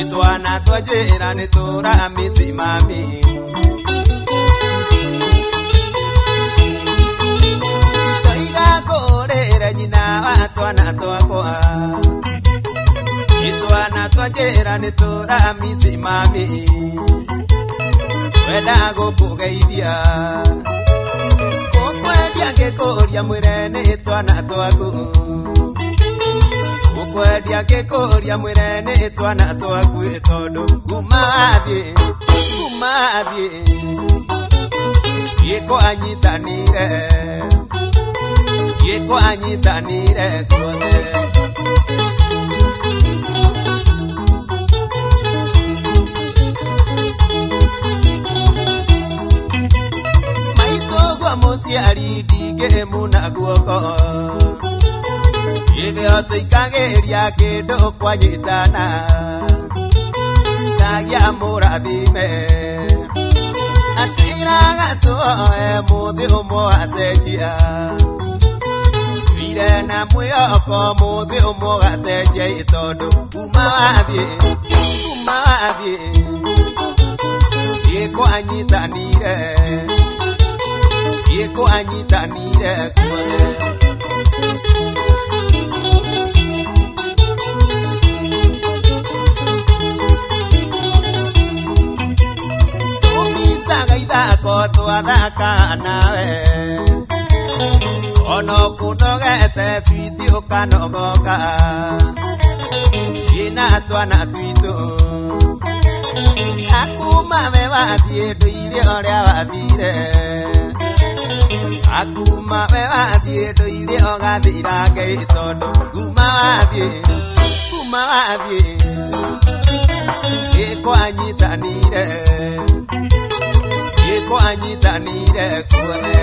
Itwana twa njĩra nĩ tũramisi mami Ndoiga ngũrĩre nyina wa twana twakwa Itwana twa njĩra nĩ tũramisi mami Wenda gũkũgeithia Ũkwendia ngĩkũria mwĩre nĩ twana twaku Ũkwendia ngĩkũria mwĩre nĩ twana twaku tondũ kuma wathiĩ Gĩko anyitanire Gĩko anyitanire guothe Mũciari ndingĩmuna guoko Ithuĩ tũikagĩria kĩndũ kwanyitana Ndagia mũrathime Atĩraga tuoe mũthĩ ũmwe wacenjia Wire na mwĩhoko mũthĩ ũmwe ũgacenjia tondũ kuma wathiĩ Gĩko anyitanire Gĩko anyitanire guothe Tũmicaga ithako twathaka nawe Ono kũnogete switi ũkanogoka Ina twana twitũ Akuma we wathiĩ ndũire ũrĩa wathire Akuma we wathiĩ ndũire ũgathira Ngai tondũ kuma wathiĩ Gĩko anyitanire Gĩko anyitanire guothe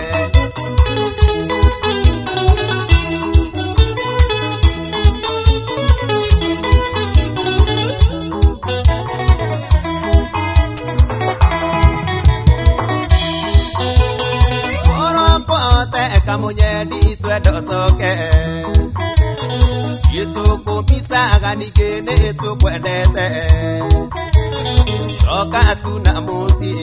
Kamunyendi twendo coke Gĩtũkũmicaga ningĩ nĩ tũkwendete Coka tu na mũciĩ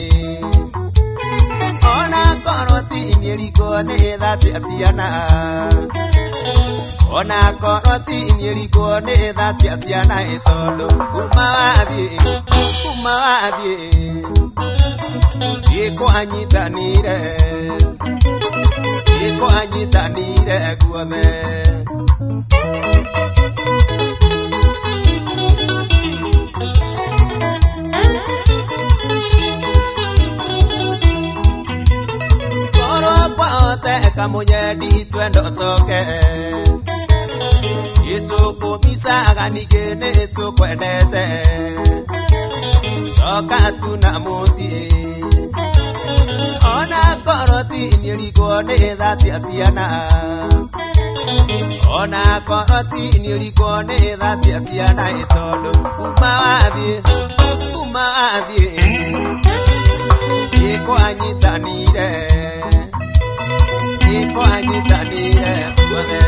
Ona korwo ti mĩrigo nĩ tha cia ciana Ona korwo ti mĩrigo nĩ tha cia ciana tondũ kuma wathiĩ Gĩko anyitanire Gĩko anyitanire guothe Korwo kwahoteka mũnyendi twendo coke Gĩtũkũmicaga ningĩ nĩ tũkwendete Coka tu na mũciĩ Ona korwo ti mĩrigo nĩ tha cia ciana Ona korwo ti mĩrigo nĩ tha cia ciana tondũ kuma wathiĩ Gĩko anyitanire Gĩko anyitanire guothe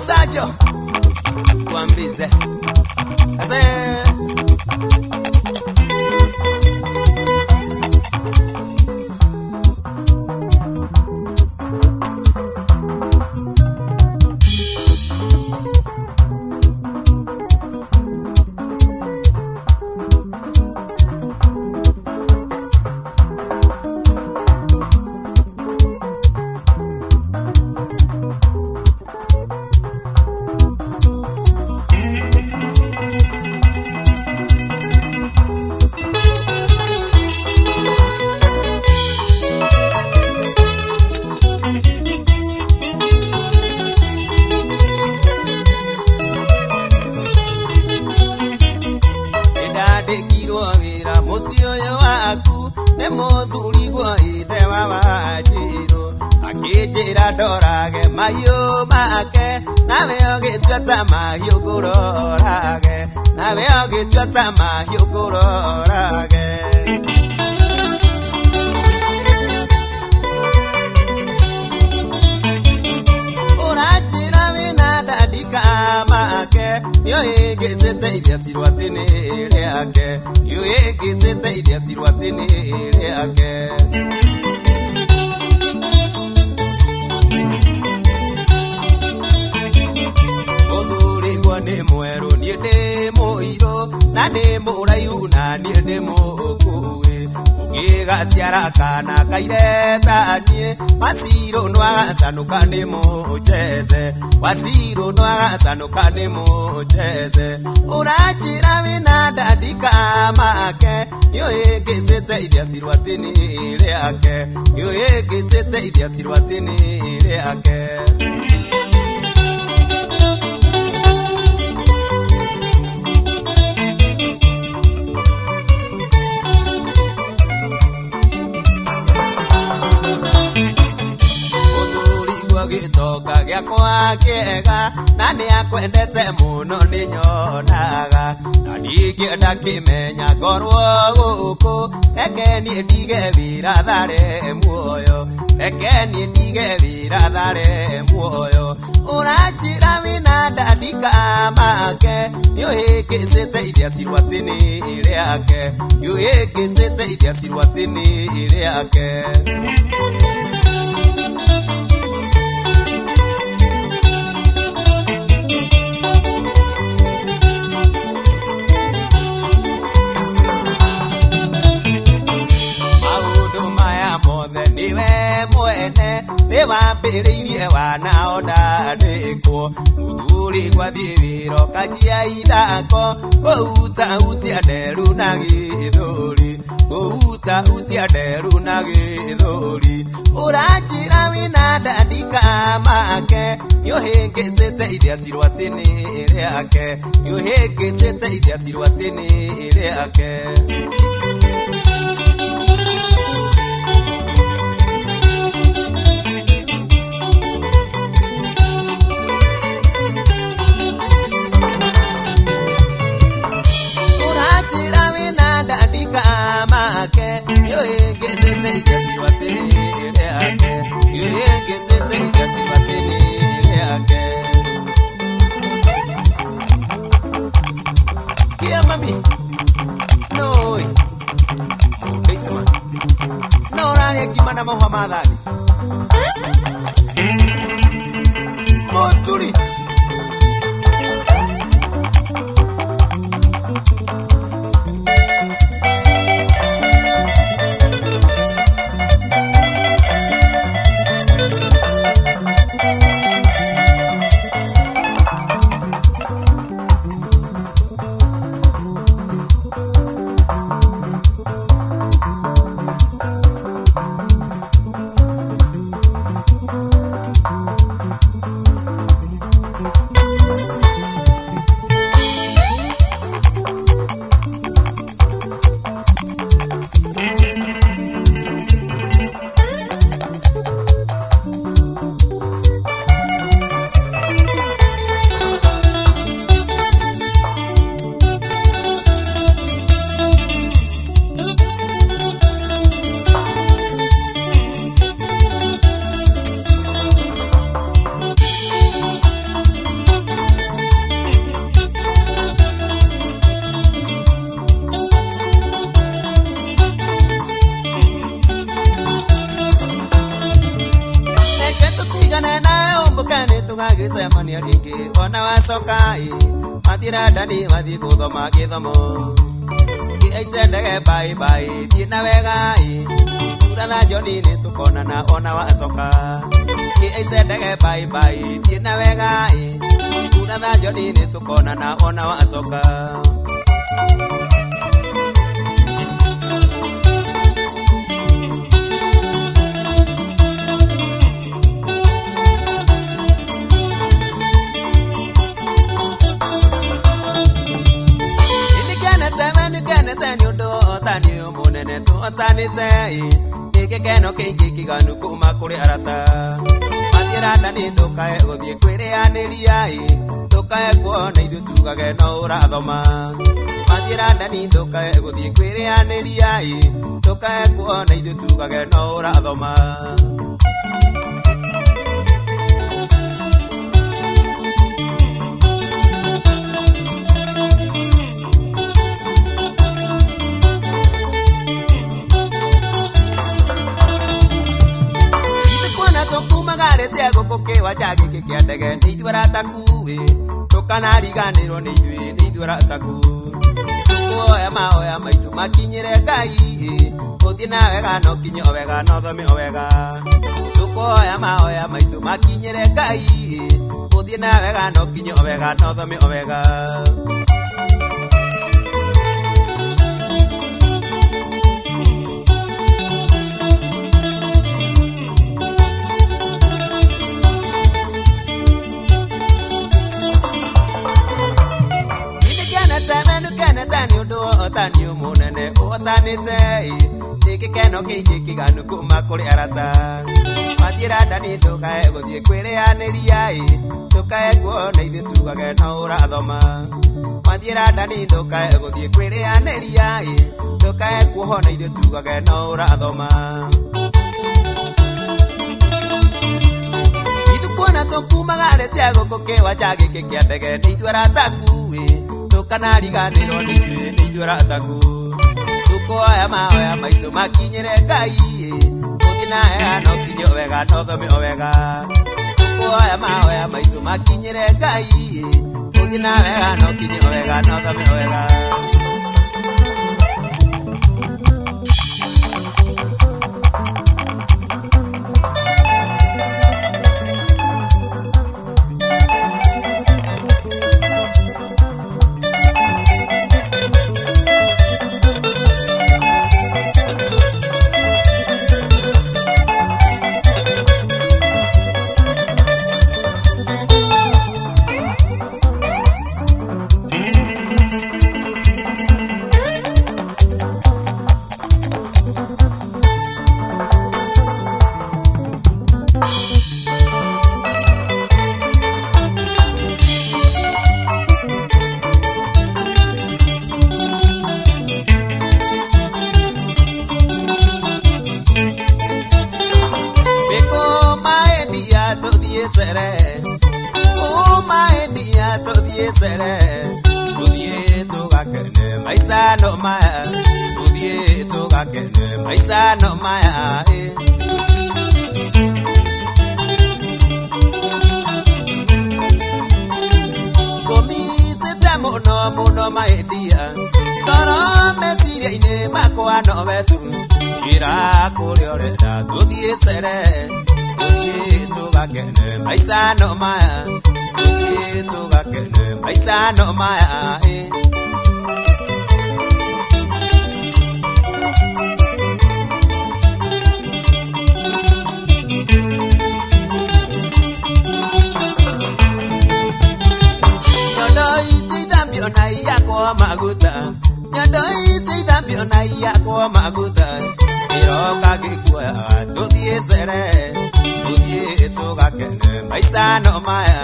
Sajo Wambize Ase Ndandĩkirwo wĩra mũciĩ ũyũ waku nĩ mũthurigwo ithe wa Wanjirũ Akĩnjĩra ndorage mahiũ make nawe ũgĩtua ta mahiũ ngũrorage nawe ũgĩtua ta mahiũ ngũrorage Ũranjĩra wĩna Nĩũhĩngĩcĩte iria cirwatĩ-inĩ rĩake. Nĩũhĩngĩcĩte iria cirwatĩ-inĩ rĩake. Mũthuri nĩ mwerũ niĩ ndĩ mũirũ na nĩ mũraihu na niĩ ndĩ mũkuhĩ. Ũngĩgaciara kana kaire ta niĩ Wacirũ nĩwagacanũka nĩ mũcheze. Wacirũ nĩwagacanũka nĩ mũcheze. Ũranjĩra wĩna ndandika make. Nĩũhĩngĩcĩte iria cirwatĩ-inĩ rĩake. Nĩũhĩngĩcĩte iria cirwatĩ-inĩ rĩake. Gĩtonga gĩakwa kĩega na nĩakwendete mũno nĩnyonaga. Na ndingĩenda kĩmenya ngorwo gũkũ. Reke niĩ ndige wĩra thare muoyo. Reke niĩ ndige wĩra thare muoyo. Ũranjĩra wĩna ndandika make. Nĩũhĩngĩcĩte iria cirwatĩ-inĩ rĩake. Nĩũhĩngĩcĩte iria cirwatĩ-inĩ rĩake. Niwe mwene nĩwambĩrĩirie wana ondandĩkwo. Mũthuri gwathiĩ wĩra ũkanjia ithako. Kũhutahutia nderu na gĩthũri. Kũhutahutia nderu na gĩthũri. Ũranjĩra wĩna ndandika make. Nĩũhĩngĩcĩte iria cirwatĩ-inĩ rĩake. Nĩũhĩngĩcĩte iria cirwatĩ-inĩ rĩake. Make nĩũhĩngĩcĩte iria cirwatĩ-inĩ rĩake. Nĩũhĩngĩcĩte iria cirwatĩ-inĩ rĩake. Kia mami noi mũndũ no ũrarĩa ngima na mahũa ma thani. Mũturi. Tũgagĩcemania rĩngĩ ona wacoka ĩ. Mathiĩ ndani mathiĩ gũthoma gĩthomo. Kĩaice ndege bye bye thiĩ na wega ĩ. Kura na John nĩ tũkonana ona wacoka. Kĩaice ndege bye bye thiĩ na wega ĩ. Kura na John nĩ tũkonana ona wacoka. Tũhotanĩte nĩ gĩkeno kĩingĩ kĩganu kuma kũrĩ arata. Mathiĩ randa nĩ ndũkae gũthiĩ kwĩrĩanĩria ĩ. Ndũkae kuona ithuĩ tugage no ũrathoma. Mathiĩ randa nĩ ndũkae gũthiĩ kwĩrĩanĩria ĩ. Ndũkae kuona ithuĩ tugage no ũrathoma. gĩkĩ kĩa ndege nĩ ithuĩ arataku tũkanariganĩrwo nĩ ithuĩ nĩ ithuĩ arataku tũkuoya mahoya maitũ makinyĩre Ngai ũthiĩ na wega no kinye o wega no thome o wega tũkuoya mahoya maitũ makinyĩre Ngai ũthiĩ na wega no kinye o wega no thome o wega. Ũhotani mũnene ũhotanĩte nĩ gĩkeno kĩingĩ kĩganu kuma kũrĩ arata mathiĩ randani ndũkae gũthiĩ kwĩrĩanĩria ndũkae kuona ithuĩ tugage no ũrathoma mathiĩ randani ndũkae gũthiĩ kwĩrĩanĩria ndũkae kuona ithuĩ tugage no ũrathoma ithuĩ kuona tũkumaga rĩtia gũkũ kĩwanja gĩkĩ kĩa ndege nĩ ithuĩ arataku tũkanariganĩrwo nĩ ithuĩ nĩ ithuĩ arataku tũkuoya mahoya maitũ makinyĩre Ngai ũthiĩ na wega no kinye o wega no thome o wega tũkuoya mahoya maitũ makinyĩre Ngai ũthiĩ na wega no kinye o wega no thome o wega. Tuthiĩ tũgakene maica no maya tuthiĩ tũgakene maica no maya. Ngũmicĩte mũno mũno maendia toro meciria-inĩ makwa nowe tu njĩra kũrĩa ũrenda tuthiĩ cere tuthiĩ tũgakene maica no maya tuthiĩ tũgakene maica no maya. Nyondo ici ithambio na iyakwo maguta nyondo ici ithambio na iyakwo maguta ĩroka ngĩkuoya tũthiĩ cere tuthiĩ tũgakene maica no maya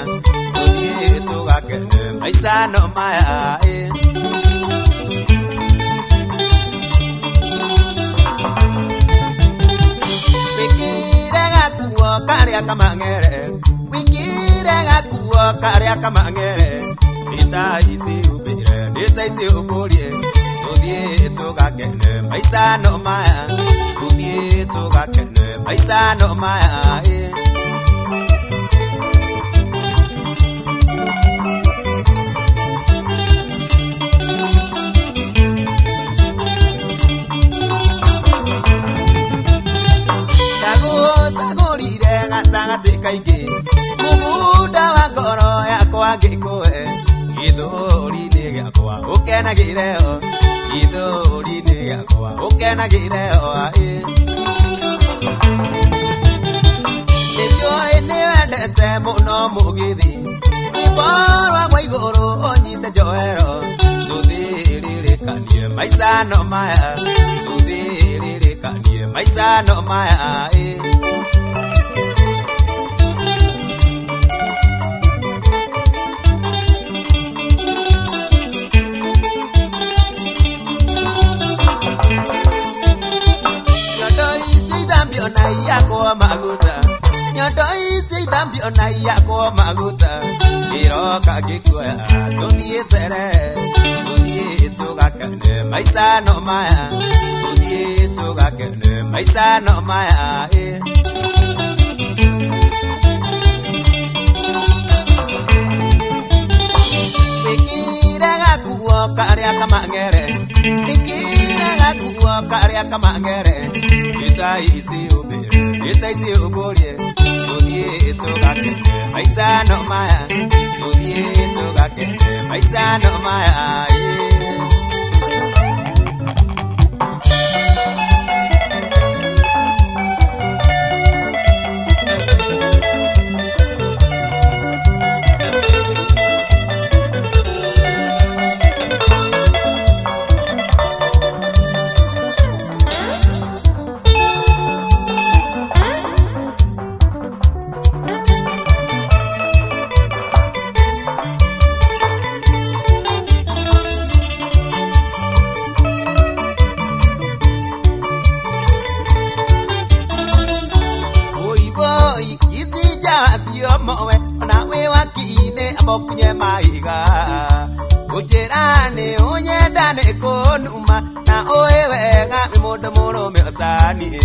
tuthiĩ tũgakene maica no maya. Wĩkĩre gakuo karĩa kamang'ere wĩkĩre gakuo karĩa kamang'ere nĩ ta ici ũmbĩre nĩ ta ici ũmbũrie tuthiĩ tũgakene maica no maya tuthiĩ tũgakene maica no maya. Ndagũcagũrire gatagatĩ kaingĩ mũgũnda wa ngoro yakwa ngĩkũhe gĩthũri-inĩ gĩakwa ũkenagĩre o gĩthũri-inĩ gĩakwa ũkenagĩre o. Nĩnjũĩ nĩwendete mũno mũgithi rwĩmbo rwakwa igũrũ ũnyite njohero tũthĩrĩrĩkanie maica no maya tũthĩrĩrĩkanie maica no maya. Na iyakwo maguta nyondo ici ithambio na iyakwo maguta ĩroka ngĩkuoya tũthiĩ cere tuthiĩ tũgakene maica no maya tuthiĩ tũgakene maica no maya. Karĩa kamang'ere ĩkĩra gakuo karĩa kamang'ere ĩta ici ũmbĩre ĩta ici ũmbũrie tũthiĩ tũgakene maica no maya tũthiĩ tũgakene maica no maya. Kunye maiga ujirani unyendane kunuma na uĩ wega nĩ mũndũ mũrũme ũtaniĩ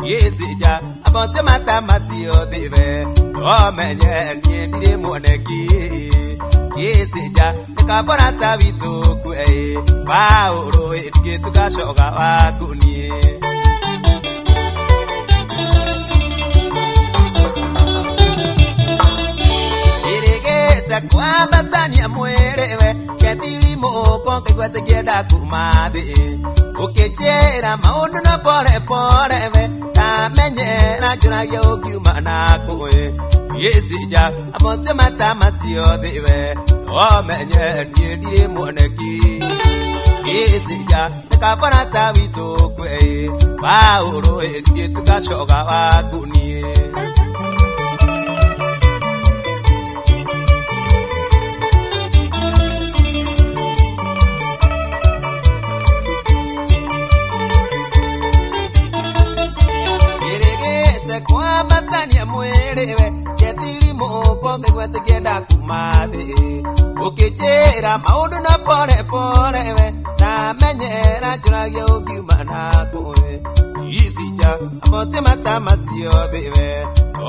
gĩcija abote mata macio thibe omenye niĩ ndirĩ mwoneki gĩcija nĩkabora ta witũ kue Paũlũ ndigĩtuka coga waku niĩ. Kwambatania mwĩrĩ we kethiri mũko ngaigua tĩngĩenda kuma thĩ ũkĩnjĩra maũndũ no pore pore we ndamenyera njũragia ũkiuma nakũĩ gĩcija abote mata macio thĩ we omenye niĩ ndirĩ mwoneki gĩcija nĩkabora ta witũ kwe Paũlũ ndigĩtuka coga waku niĩ. Kwambatania mwĩrĩ we kethiri mũko ngaigua tĩngĩenda kuma thĩ ũkĩnjĩra maũndũ no pore pore we ndamenyera njũragia ũngiuma nakũĩ icija abote mata macio thĩ we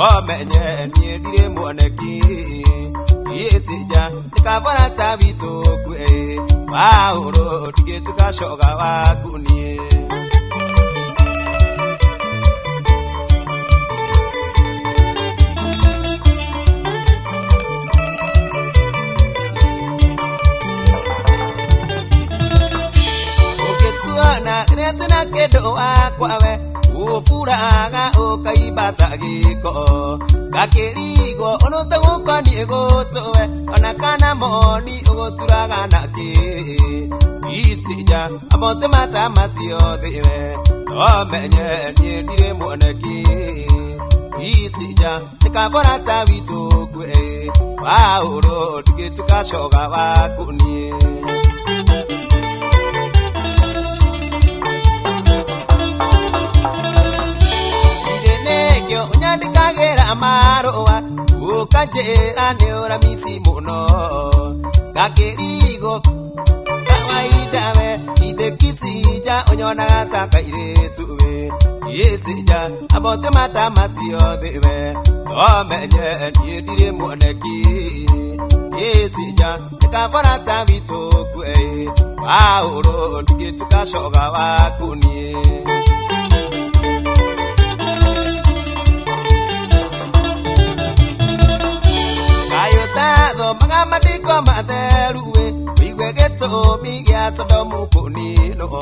omenye niĩ ndirĩ mwoneki gĩcija nĩkabora ta witũ kwe Paũlũ ndigĩtuka coga waku niĩ. Na rĩrĩa twĩna kĩndũ wakwa we ũburaga ũkaimba ta gĩko ngakĩrigwo ũndũ tũgũkoniĩ gũtũwe ona kana moni ũgũturaga nakĩ icija abote mata macio thĩ we omenye niĩ ndirĩ mwoneki icija nĩkabora ta witũ kwe Paũlũ ndigĩtuka coga waku niĩ. Ũnyandĩkagĩra marũa ũkanjĩra nĩ ũramici mũno ngakĩrigwo kawaida we ithe kĩcija ũnyonaga ta kairĩtu we gĩcija abote mata macio thĩ we omenye niĩ ndirĩ mwoneki gĩcija nĩkabora ta witũ kwe Paũlũ ndigĩtuka coga waku niĩ. Thomaga mandĩko matheru we ũigue gĩtũmi gĩa Sodomu kũninwo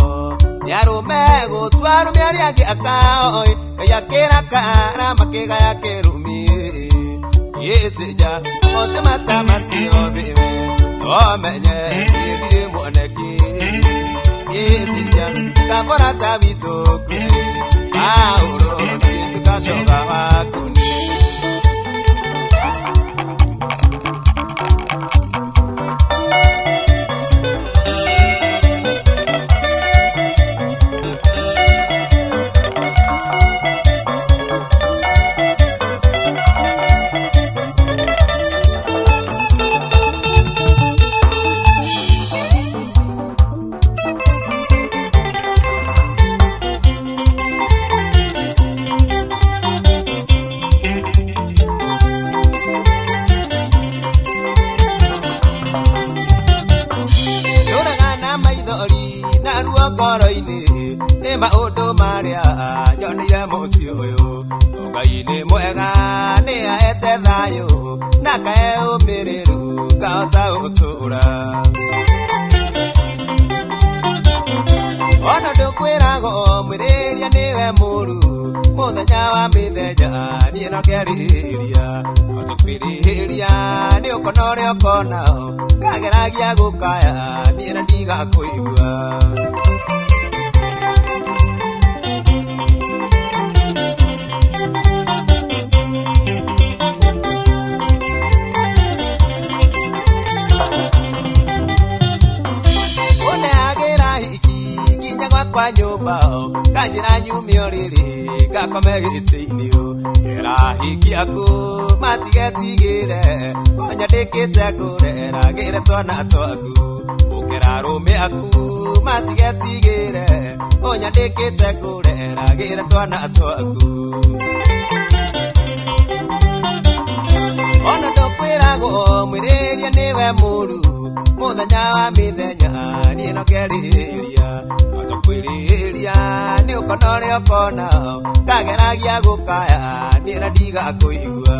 nĩ arũme gũtua arũme arĩa angĩ akaoĩ Ngai akĩrakara makĩgaya kĩrumi gĩcija abote mata macio thĩ we omenye niĩ ndirĩ mwoneki gĩcija nĩkabora ta witũ kwe Paũlũ ndigĩtuka coga waku niĩ. maithori na ruo ngoro-inĩ nĩ maũndũ marĩa nyonire mũciĩ ũyũ. Ngai nĩ mwega nĩ aete thayũ na kae ũmĩrĩru ngahota gũtũũra. Ona ndũkwĩragwo mwĩrĩria nĩwe mũru mũthenya wa mĩthenya niĩ no ngĩarĩrĩria tũkwĩrĩria nĩ ũkona ũrĩa ũkona ngageragia gũkaya niĩ na ndigakũigua. Kwa nyũmba kanjĩra nyume ũrĩrĩ ngakome gĩtĩ-inĩ kera hiki aku matigetigĩre onyandĩkĩte kũrera gĩre twana twaku ũkera arũme aku matigetigĩre onyandĩkĩte kũrera gĩre twana twaku. Ona ndũkwĩragwo mwĩrĩria nĩwe mũru mũthenya wa mĩthenya niĩ no ngĩarĩrĩria tũkwĩrĩria nĩ ũkona ũrĩa ũkona ngageragia gũkaya niĩ na ndigakũigua.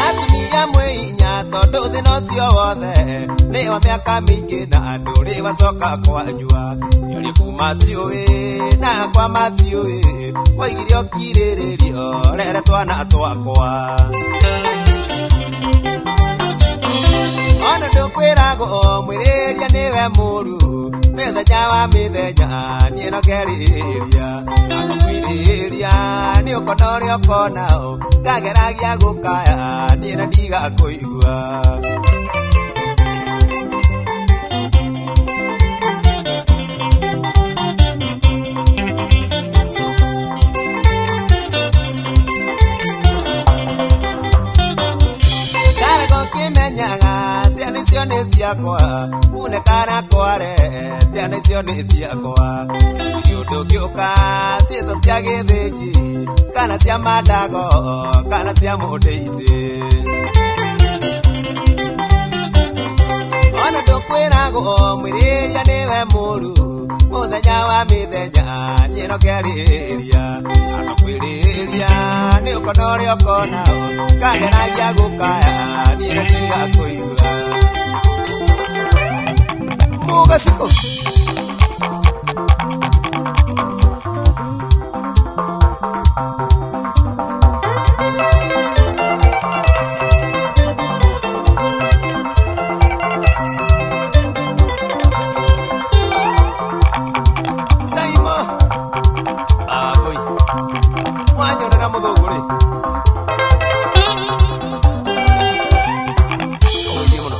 Atumia mwĩ hinya tondũ thĩna ũcio wothe nĩ wa mĩaka mĩingĩ na andũ rĩ wacoka kwanyua ciũria kuma tiũĩ na kwa matiũĩ woigire ũkirĩrĩrio rere twana twakwa. Ona ndũkwĩragwo mwĩrĩria nĩwe mũru mĩthenya wa mĩthenya niĩ no ngĩarĩrĩria tũkwĩrĩria nĩ ũkona ũrĩa ũkona ngageragia gũkaya niĩ na ndigakũigua. Kimenyaga ciana icio nĩ ciakwa une kana kware ciana icio nĩ ciakwa gũtirĩ ũndũ ũngĩũka ciĩtwo cia gĩthĩnji kana cia mandago kana cia mũndĩici. Ona ndũkwĩragwo mwĩrĩria nĩwe mũru mũthenya wa mĩthenya niĩ no ngĩarĩrĩria tũkwĩrĩria nĩ ũkona ũrĩa ũkona ngageragia gũkaya niĩ na ndigakũigua. Mũgacikũ Saimo Aboi wanyonera mũthũngũ rĩ ũgũithie mũno.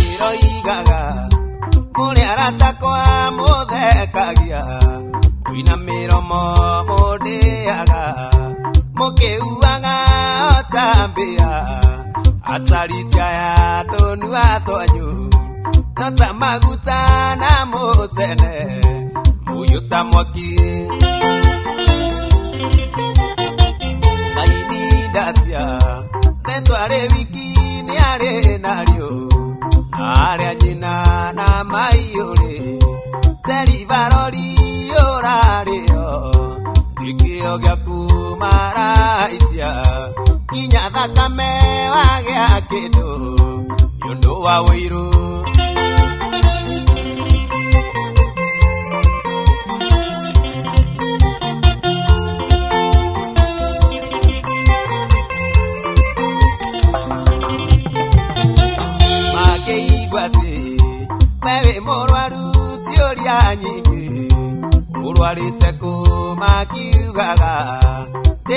Iroigaga mũrĩ aratakwa mũthekagia kwĩna mĩromo mũndĩaga mũkĩuaga ota mbĩa acaritia ya tũnua twanyu no ta maguta na mũcene mũiyũ ta mwaki. Kaini ndacia netwarĩ wiki nĩ arĩ narĩo arĩa nyina na maiyũrĩ teribarori ũrarĩo gĩkĩo gĩaku maraicia nginya thakame wagĩa kĩndũ nĩ ũndũ wa ũiru. nyingĩ ũrwarĩte kũmakiugaga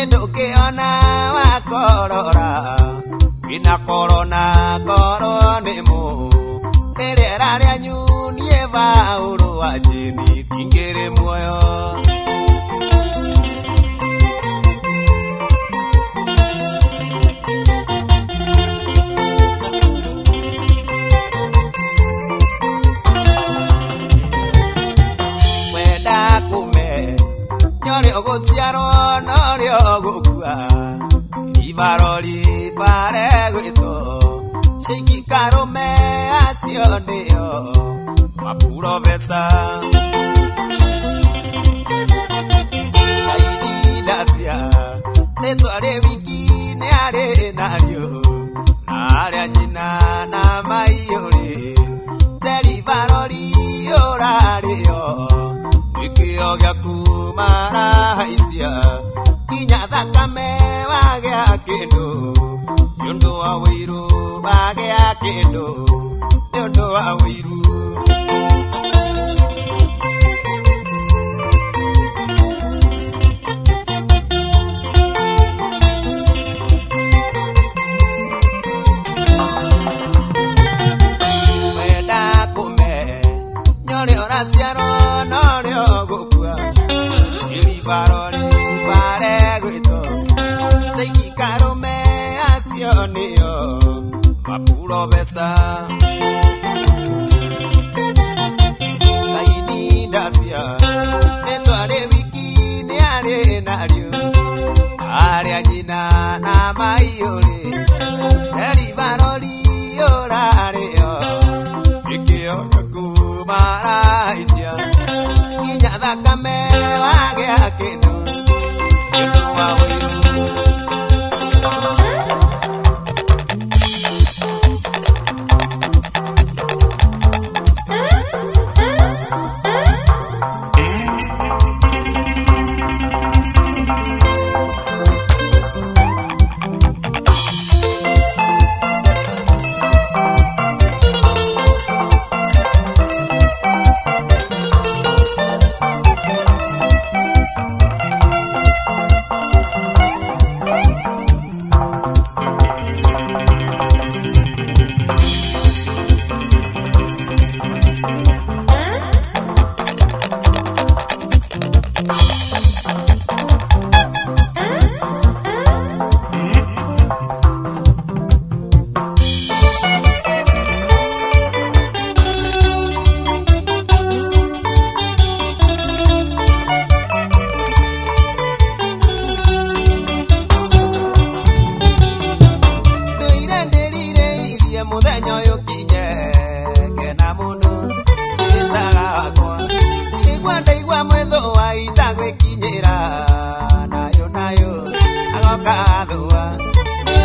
ndũngĩona wakorora wĩna korona ngoro nĩ mũ rĩera rĩanyu niĩ Paũlũ wa Jane ndingĩrĩ muoyo. Wenda kũme nyorĩ ũgũciarwo norĩo ũgũkua ibarori bare gwĩtwo Sheikh Karume acio nĩo mapurobesa Kaini ndacia rĩtwa rĩ wiki nĩ arĩ narĩo na arĩa nyina na maiyũrĩ teribarori ũrarĩo nĩkĩo gĩaku marahaicia nginya thakame wagĩa kĩndũ nĩũndũ wa wĩiru wagĩa kĩndũ nĩũndũ wa wĩiru. Wenda kũme nyorĩ ũraciarwo norĩo ũgũkua iribarori bare gwĩtwo Sheikh Karume acio nĩo mapurobesa Kaini ndacia rĩtwa rĩ wiki nĩ arĩ narĩo arĩa nyina na maiyũrĩ teribarori ũrarĩo nĩkĩo gĩaku maraicia nginya thakame wagĩa kĩndũ nĩũndũ wa wĩiru. Ndũire ndĩrirĩirie mũthenya ũyũ ũkinye ngena mũndũ ndĩtaga wakwa igua ndaigua mwĩthũa itagwĩkinyĩra nayo nayo agoka thũa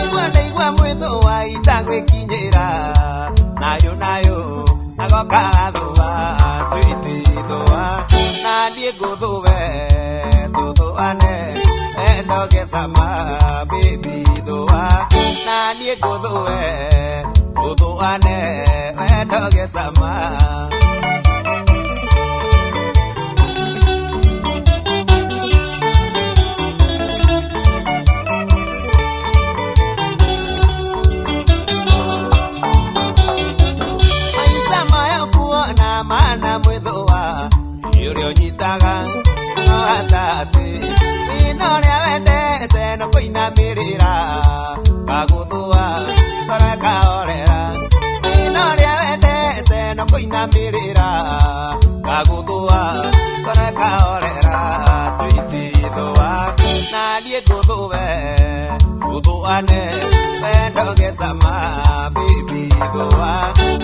igua ndaigua mwĩthũa itagwĩkinyĩra nayo nayo agoka thũa switi thũa na niĩ ngũthũwe tũthũane endogecama baby thũa na niĩ ngũthũwe tũthũane endogecama. Maica maya kuona mana mwĩthũa ũrĩa ũnyitaga no hatatĩ wĩna ũrĩa wendete no kũinamĩrĩra kagũthũa ngoro ĩkahorera wĩna ũrĩa wendete no kũinamĩrĩra kagũthũa ngoro ĩkahorera switi thũa na niĩ ngũthũwe ngũthũane wendogecama baby thũa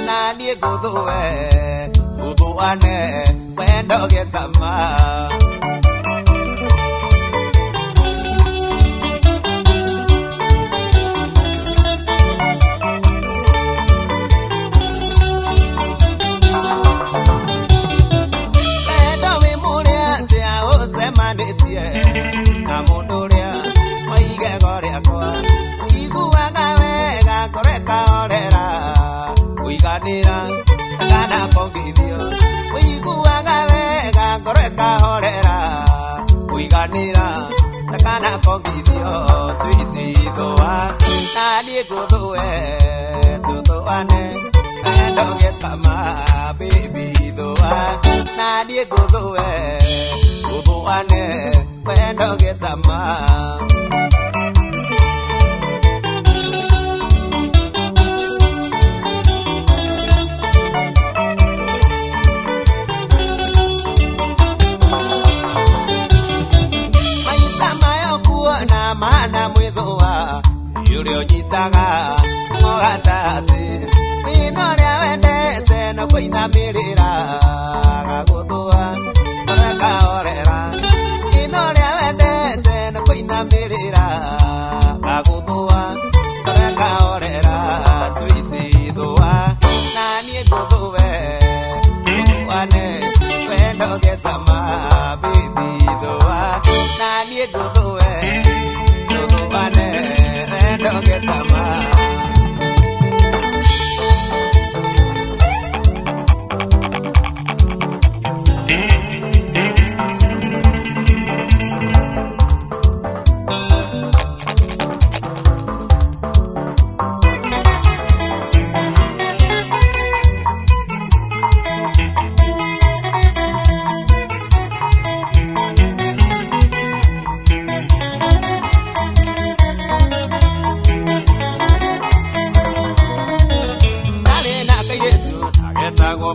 na niĩ ngũthũwe ngũthũane wendogecama. Wendo wĩ mũrĩa atĩa ũcemanĩtie na mũndũ ũrĩa wa igego rĩakwa iguaga wega ngoro ĩkahorera kũiganĩra kana kongithio ũiguaga Tũthuanĩra takana kongithio switi thũa na niĩ ngũthũe tũthũane wendo gĩcama baby thũa na niĩ ngũthũe tũthũane wendo gĩcama. Mana mwithua yuri ũnyitaga o gatagatĩ wĩna ũrĩa wendete no kũinamĩrĩra gagũthũa ũgakahorera wĩna ũrĩa wendete no kũinamĩrĩra gagũthũa ũgakahorera switi thũa na niĩ ngũthũe ngũthũane wendo gĩcama baby thũa na niĩ ngũthũe sama.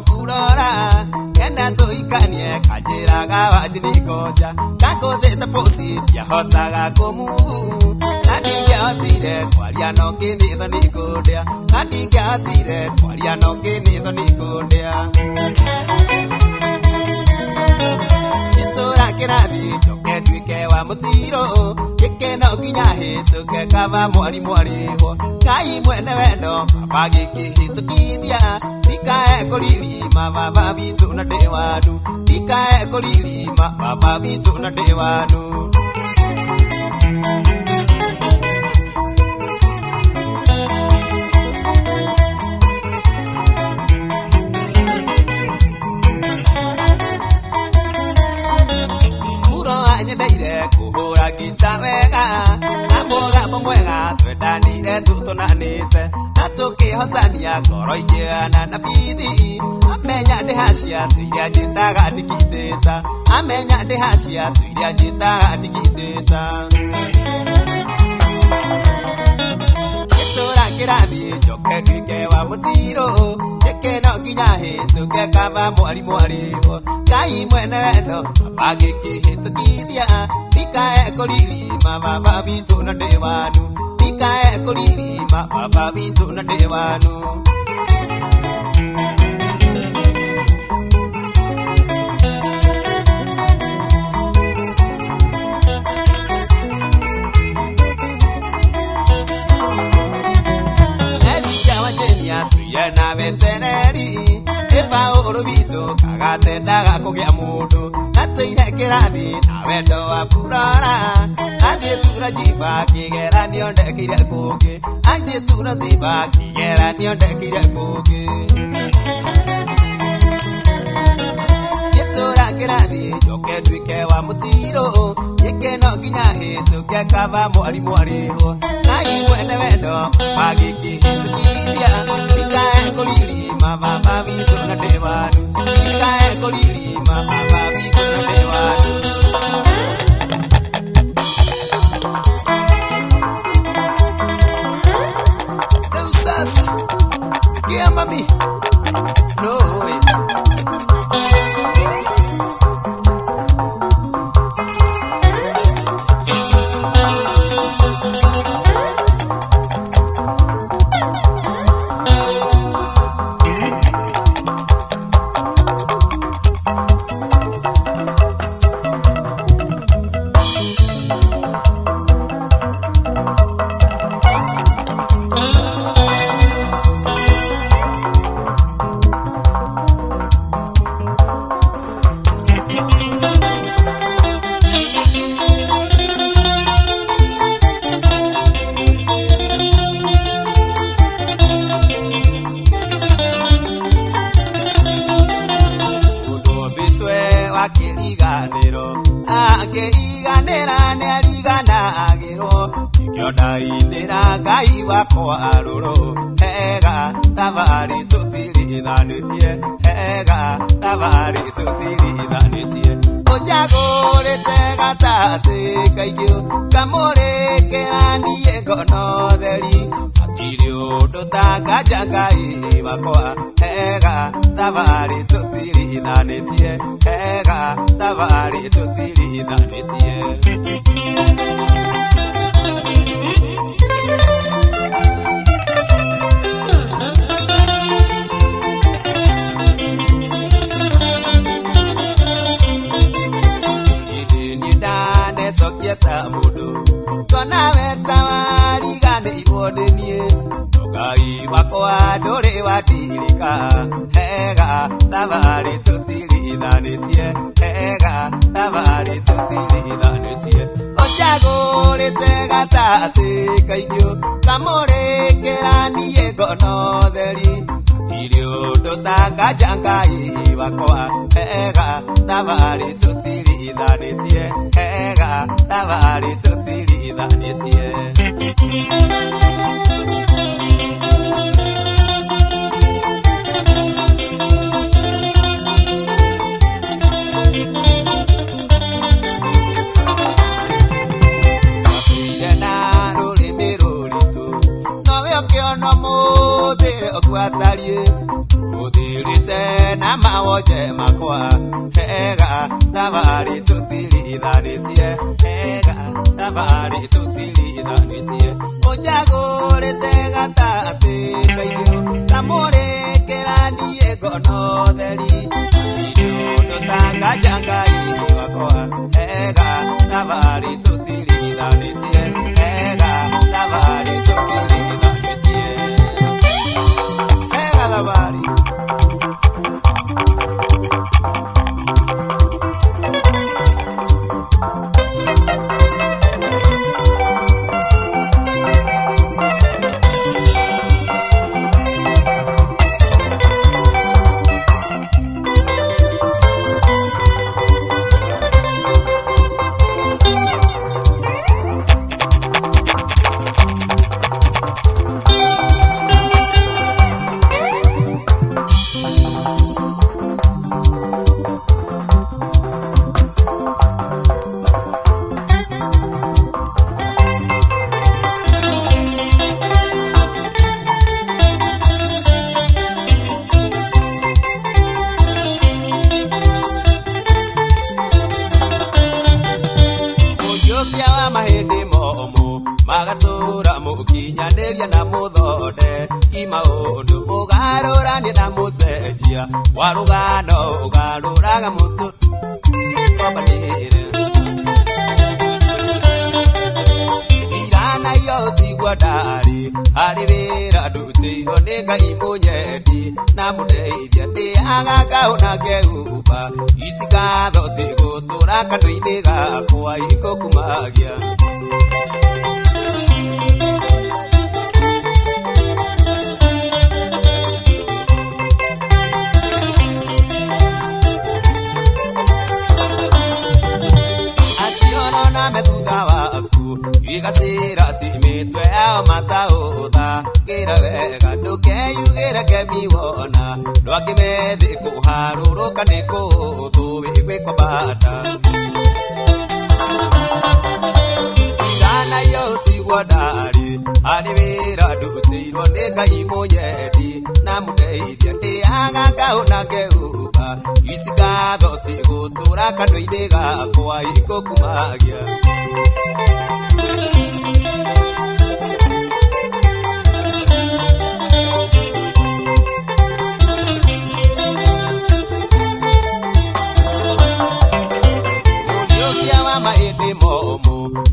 Furora kenda tuikanie kanjĩraga wanjinikoja kangũthĩte pusi ndiahotaga kũmuu na ndingĩahotire kwaria no kĩnitho nĩkũndĩa na ndingĩahotire kwaria no kĩnitho nĩkũndĩa gĩtũra kĩrathiĩ njoke nduĩke wa mũtiro gĩkeno nginya hĩtũke kaba mwarimũ arĩhwo Ngai mwene wendo baba gĩkĩhĩtũkithia ndikae kũririma baba witũ na ndĩ wanu ndikae kũririma baba witũ na ndĩ wanu. Nyendeire kũhũra ngita wega na mũgambo mwega twendanire tũtũnanĩte na tũkĩhocania ngoro ikĩgana na bithi amenya ndĩ hacia tũiria njĩtaga ndikitĩta amenya ndĩ hacia tũiria njĩtaga ndikitĩta gĩtũra kĩrathiĩ njoke nduĩke wa mũtiro gĩkeno nginya hĩtũke kaba mwarimũ arĩhwo Ngai mwene wendo baba gĩkĩhĩtũkithia ndikae kũririma baba witũ na ndĩ wanu ndikae kũririma baba witũ na ndĩ wanu. Na vetereri Paũlũ witũ kagatendaga kũgĩa mũndũ na tũire kĩrathi na wendo wa furora athiĩ tura jiba kĩgeranio ndekĩire kũngĩ athiĩ tura jiba kĩgeranio ndekĩire kũngĩ gĩtũra kĩrathi njoke nduĩke wa mũtiro gĩkeno nginya hĩtũke kaba mwarimũ arĩhwo Ngai mwene wendo baba gĩkĩhĩtũkithia ndikae kũririma baba witũ na ndĩ wanu ndikae kũririma baba witũ na ndĩ wanu. Rĩu sasa kia mami no way. Ũtangĩiganĩra nĩariganagĩrwo nĩkĩo ndainĩra Ngai wakwa rũrũ hega thabarĩ tũtirigithanĩtie hega thabarĩ tũtirigithanĩtie ũnjagũrĩte gatagatĩ kaingĩ ngamũrĩkĩra niĩ ngono theri hatirĩ ũndũ tanganja Ngai wakwa hega thabarĩ tũtirigithanĩtie hega thabarĩ tũtirigithanĩtie. Ndanecokia ta mũndũ ngona we ta wariganĩirwo nĩ niĩ Ngai wakwa ndũrĩ wandirika hega thabarĩ tũtirigithanĩtie hega thabarĩ tũtirigithanĩtie ũnjagũrĩte gatagatĩ kaingĩ ngamũrĩkĩra niĩ ngono theri hatirĩ ũndũ tanganja Ngai wakwa hega thabarĩ tũtirigithanĩtie hega thabarĩ tũtirigithanĩtie. Ũguo ũthirĩte na mawonje makwa hega thabarĩ tũtirigithanĩtie hega thabarĩ tũtirigithanĩtie ũnjagũrĩte gatagatĩ kaingĩ ngamũrĩkĩra niĩ ngono theri hatirĩ ũndũ tanganja Ngai wakwa hega thabarĩ tũtirigithanĩtie hega thabarĩ tũtirigithanĩtie hega thabarĩ. Magatũra mũkinyanĩria na mũthondeki maũndũ mũgarũrania na mũcenjia wa rũgano ũgarũraga mũtũ kombanĩre iranaio tigua ndarĩ harĩ wĩra ndutĩirwo nĩ Ngai mũnyendi na mũndeithia ndĩaga ngaũ na ngehumba ici ngatho cigũtũra kanua-inĩ gakwa ikũkumagia. Igacĩra ti mĩtwe yao mataũtha kĩra wega ndũkeyugĩre kemi wona ndũ angĩ methĩ kũharũrũka nĩ kũũthũ wĩgwĩkwo bata iranaio tigua ndarĩ harĩ wĩra ndutĩirwo nĩ Ngai mũnyendi na mũndeithia ndĩaga ngaũ na ngehumba ici ngatho cigũtũra kanua-inĩ gakwa ikũkumagia.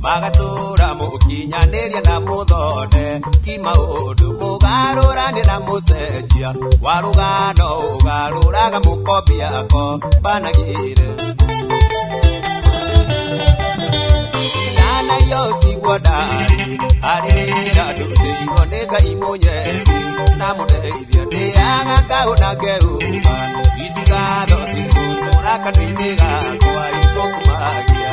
Magatũra mũkinyanĩria na mũthondeki maũndũ mũgarũrania na mũcenjia wa rũgano ũgarũraga mũkombia akombanagĩre iranaio tigua ndarĩ harĩ wĩra ndutĩirwo nĩ Ngai mũnyendi na mũndeithia ndĩaga ngaũ na ngehumba ici ngatho cigũtũra kanua-inĩ gakwa ikũkumagia.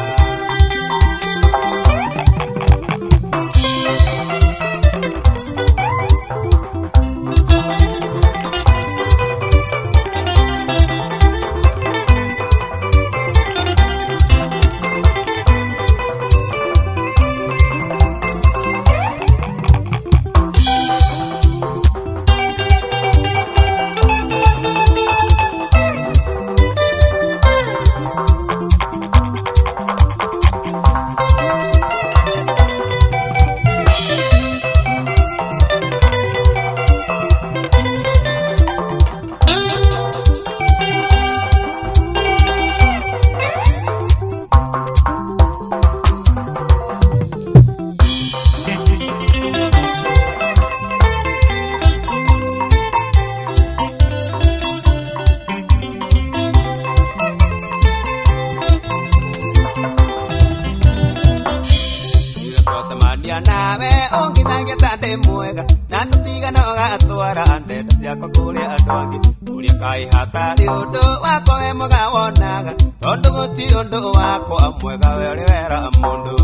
Ngũria nawe ũngithagia ta ndĩ mwega na tũtigana ũgatwara ndeto ciakwa kũrĩ andũ angĩ. Ngũria kaĩ hatarĩ ũndũ wakwa we mwega wonaga tondũ gũtirĩ ũndũ wakwa mwega we ũrĩ wera mũndũ.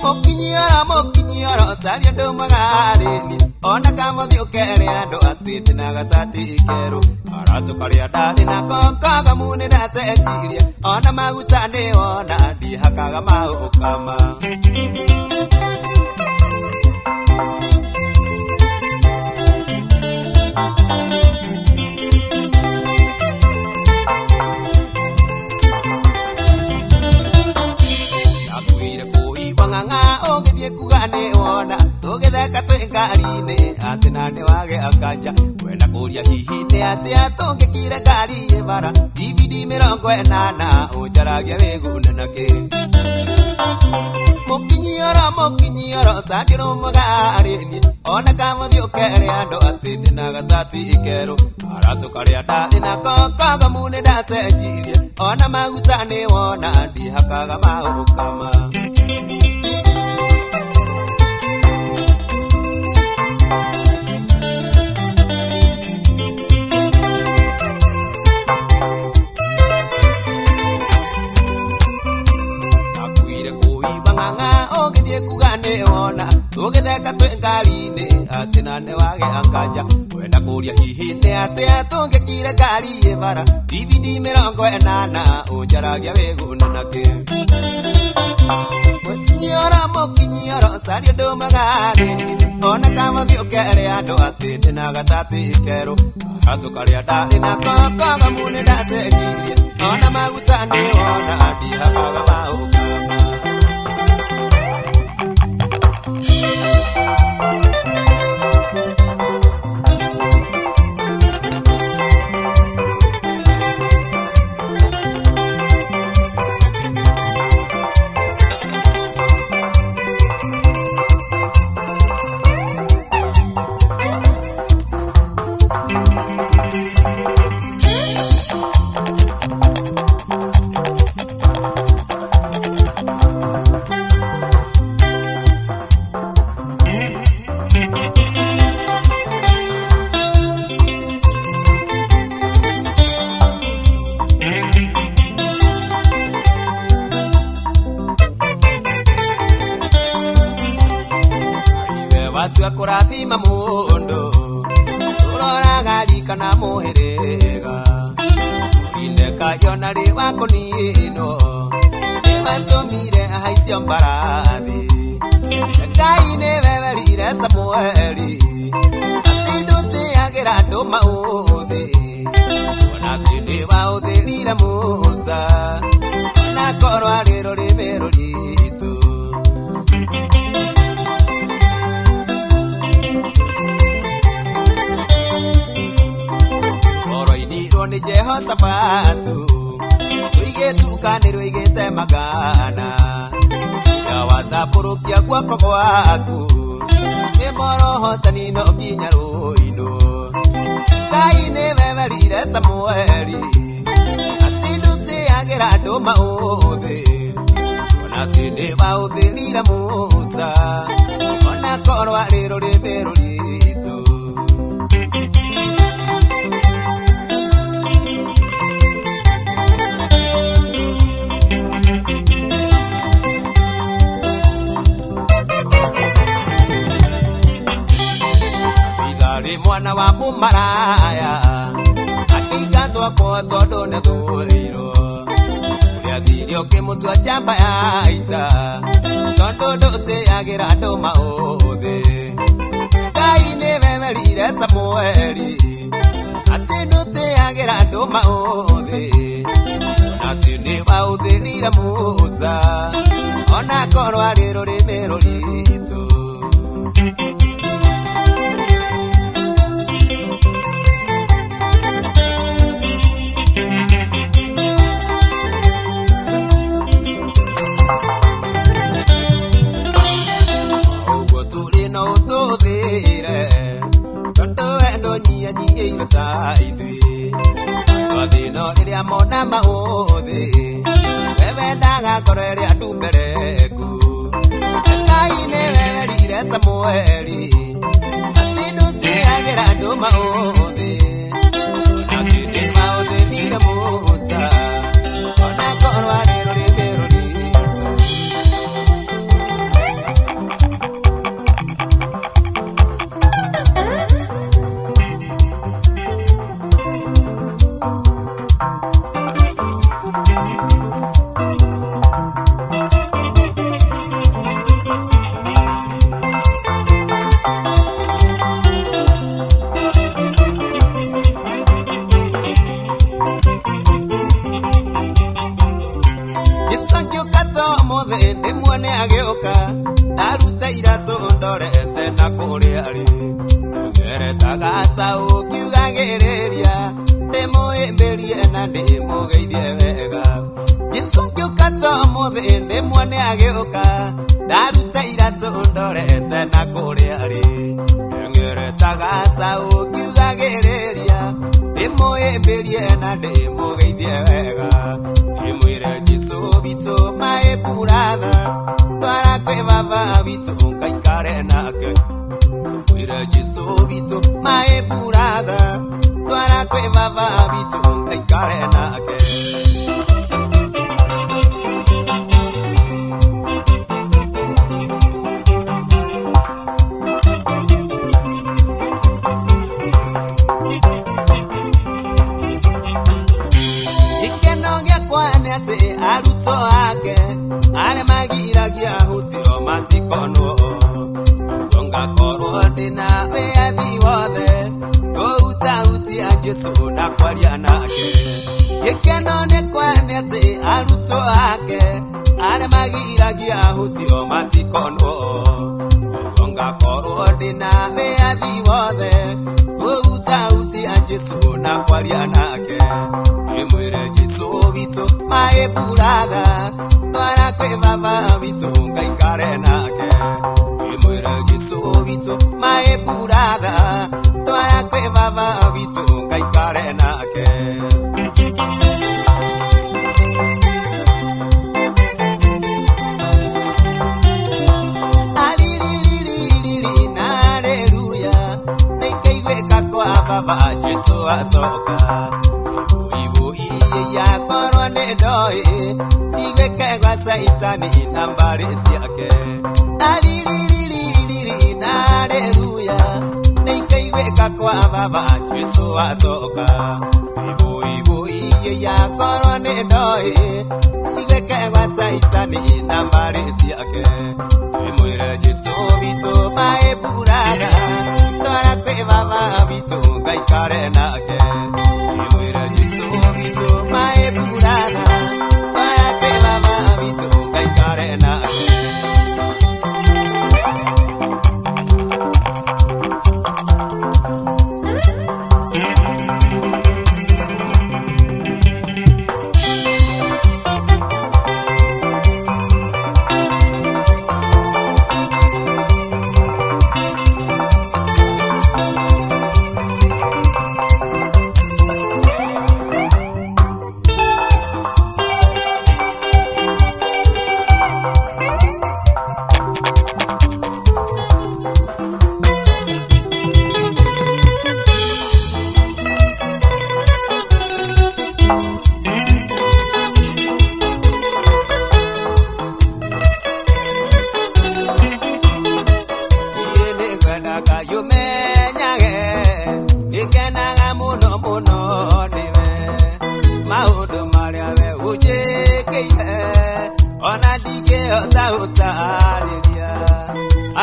Mũkinyioro mũkinyioro caria ũndũ mwega harĩ niĩ ona kamũthiĩ ũkere andũ atĩ ndĩna gacati kerũ. Karatũ karĩa ndarĩ nako kagamu nĩ ndacenjirie ona maguta nĩwona ndihakaga maũkama. Ndakuire kũigua ng'ang'a ũngĩthiĩ kuga nĩwona tũgĩtheka twĩ ngari-inĩ atĩ na nĩwagĩa kanja. Kwenda kũria hihi nĩ atĩa tũngĩkire ngari ĩ bara DVD 80 ũnjaragia wĩgune nakĩ. Mũkinyioro mũkinyioro caria ũndũ mwega harĩ niĩ ona kamũthiĩ ũkere andũ atĩ ndĩna gacati kerũ. Karatũ karĩa ndarĩ nako kagamu nĩ ndacenjirie ona maguta nĩwona ndihakaga maũkama. Ndakuire kũigua ng'ang'a ũngĩthiĩ kuga nĩwona tũgĩtheka twĩ ngari-inĩ atĩ na nĩwagĩa kanja. Kwenda kũria hihi nĩ atĩa tũngĩkire ngari ĩ bara DVD 80 ũnjaragia wĩgune nakĩ. Mũkinyioro mũkinyioro caria ũndũ mwega harĩ niĩ ona kamũthiĩ ũkere andũ atĩ ndĩna gacati kerũ. Karatũ karĩa ndarĩ nako kagamu nĩ ndacenjirie ona maguta nĩwona ndihakaga maũkama. Watua kũrathima mũndũ ũroraga rika na mũhĩrĩga ũrindeka yona rĩ wa kũninwo nĩmatũmire ahaicio mbarathi. Ngai nĩwe werire Samueli atĩ ndũtĩagĩra andũ maũthĩ ona atĩ nĩwaũthĩrire Musa ona korwo arĩ rũrĩmĩ rũritũ. Oroinirwo nĩ Jehoshafatu rũigĩtukanĩ rũigĩte magana ya watambũrũkia guoko gwaku nĩ morohotani no nginya rũinwo. Ngai nĩwe werire Samueli atĩ ndũtĩagĩra andũ maũthĩ ona atĩ nĩwaũthĩrire Musa ona korwo arĩ rũrĩmĩ rũritũ. Itharĩ mwana wa mũmaraya akĩingatwo kwa tondũ nĩathũirwo. Ũrĩa athire ũkĩmũtua njamba ya ita tondũ ndũtĩagĩra andũ maũthĩ. Ngai nĩwe werire Samueli atĩ ndũtĩagĩra andũ maũthĩ ona atĩ nĩwaũthĩrire Musa ona korwo arĩ rũrĩmĩ rũritũ. Ũguo tũrĩ no ũtũthĩre tondũ we ndũnyihanyiihĩirwo ta ithuĩ. Andũ a thĩ no rĩrĩa mona maũthĩ we wendaga ngoro ĩrĩa ndumbereku. maũthĩ ona kĩndĩ maũthĩrire Musa ona korwo arĩ rũrĩmĩ rũritũ. Ndĩmuone agĩũka ndaruta iratũ ndorete na kũrĩa arĩ ngeretaga gacaũ ngiugagĩrĩria ndĩmũhĩmbĩrie na ndĩmũgeithie wega. Jesũ ngĩũka to ũmũthĩ ndĩmuone agĩũka ndaruta iratũ ndorete na kũrĩa arĩ ngeretaga gacaũ ngiugagĩrĩria ndĩmũhĩmbĩrie na ndĩmũgeithie wega. Ndĩmwĩre Jesũ witũ my brother twara kwĩ baba witũ ngaikare nake. Ndĩmwĩre Jesũ witũ my brother twara kwĩ baba witũ ngaikare nake. Arutwo ake arĩa magiragia hutio matikonwo ngakorwo ndĩna wĩyathi wothe ngũhutahutia Jesũ na kwaria nake. Gĩkeno nĩ kwa nĩ atĩ arutwo ake arĩa magiragia hutio matikonwo ngakorwo ndĩna wĩyathi wothe ngũhutahutia Jesũ na kwaria nake. Ndĩmwĩre Jesũ witũ my brother twara kwĩ baba witũ ngaikare nake. Ndĩmwĩre Jesũ witũ my brother twara kwĩ baba witũ ngaikare nake. Alilililili na haleluya nĩikaiguĩka kwa baba Jesũ acoka. Yakorwo nĩ ndoĩ ciguĩke gwa Caitani na mbarĩ ciake. Alilililili na haleluya nĩikaiguĩka kwa baba Jesũ acoka. Ibũibũi yakorwo nĩ ndoĩ ciguĩke gwa Caitani na mbarĩ ciake. Ndĩmwĩre Jesũ witũ my brother twara kwĩ baba witũ ngaikare nake. Ndĩmwĩre Jesũ witũ my brother twara kwĩ baba witũ ngaikare nake.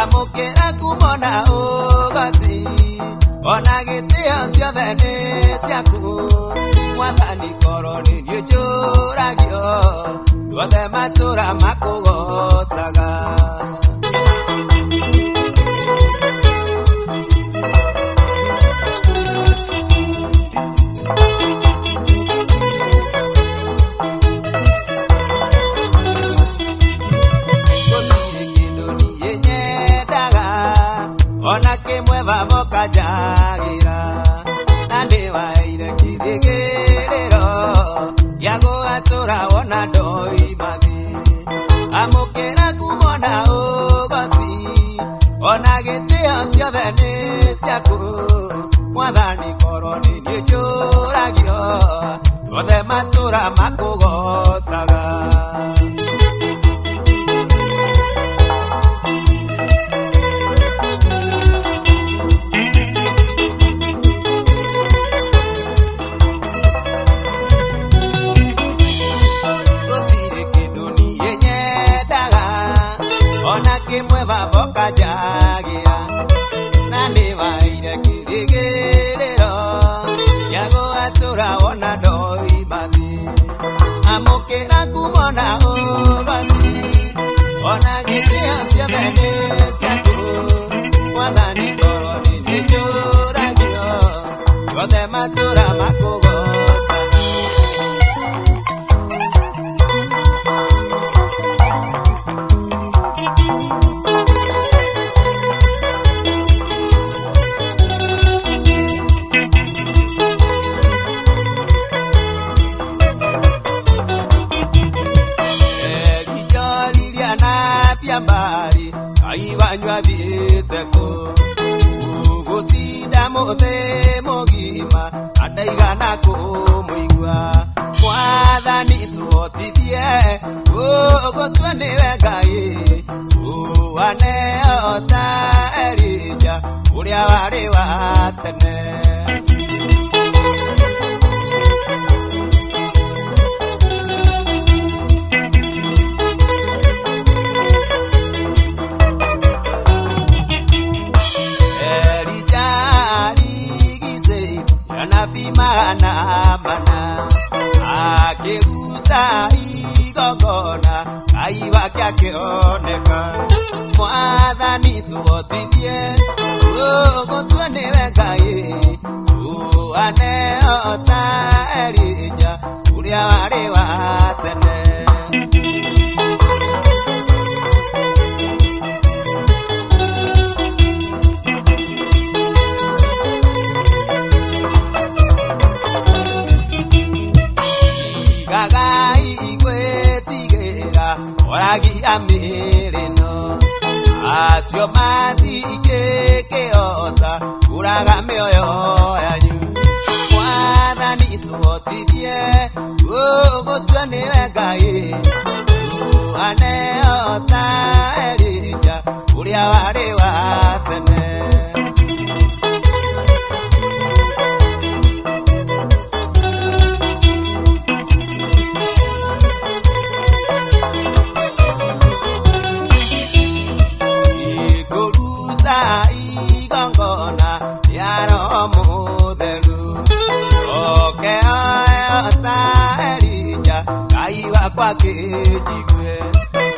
Amũkĩra ngumo na ũgoci ona gĩtĩo ciothe nĩ ciaku Mwathani korwo nĩ niĩ njũragio andũ othe matũra makũgocaga. Gũtirĩ kĩndũ niĩ nyendaga ona kĩmwe baba ũkanjagĩra na nĩwaheire kĩrĩgĩrĩro gĩa gũgatũra wona ndoima thĩ. Amũkĩra ngumo na ũgoci ona gĩtĩo ciothe nĩ ciaku Mwathani. Mwathani korwo nĩ niĩ njũragio othe matũra makũgocaga. Gũtirĩ kĩndũ niĩ nyendaga ona kĩmwe baba ũkanjagĩra na nĩwaire kĩrĩgĩrĩro gĩa gũgatũra wona ndoima thĩ. Amũkĩra ngumo na ũgoci ona gĩtĩo ciothe nĩ ciaku Mwathani korwo nĩ niĩ njũragio othe matũra makũgocaga. Elijah na Biambari Ngai wanyu athiĩte kũ gũtinda mũthĩ mũgima na ndaigana kũmũigua. Mwathani tũhotithie gũgũtua nĩwe Ngai tũhane o ta Elijah ũrĩa warĩ wa tene. Anabii magana mana akĩruta igongona Ngai wake akĩoneka. Mwathani tũhotithie gũgũtua nĩwe Ngai tũhane o ta Elijah ũrĩa warĩ wa tene. Gagai gwĩtigĩra oragi a mĩĩrĩ ĩno acio matingĩkĩhota kũraga mĩoyo yanyu. Mwathani tũhotithie gũgũtua nĩwe Ngai tũhane o ta Elijah ũrĩa warĩ wa tene. Igũruta igongona rĩa Roho Mũtheru oke o ta Elijah Ngai wakwa kĩnjigue.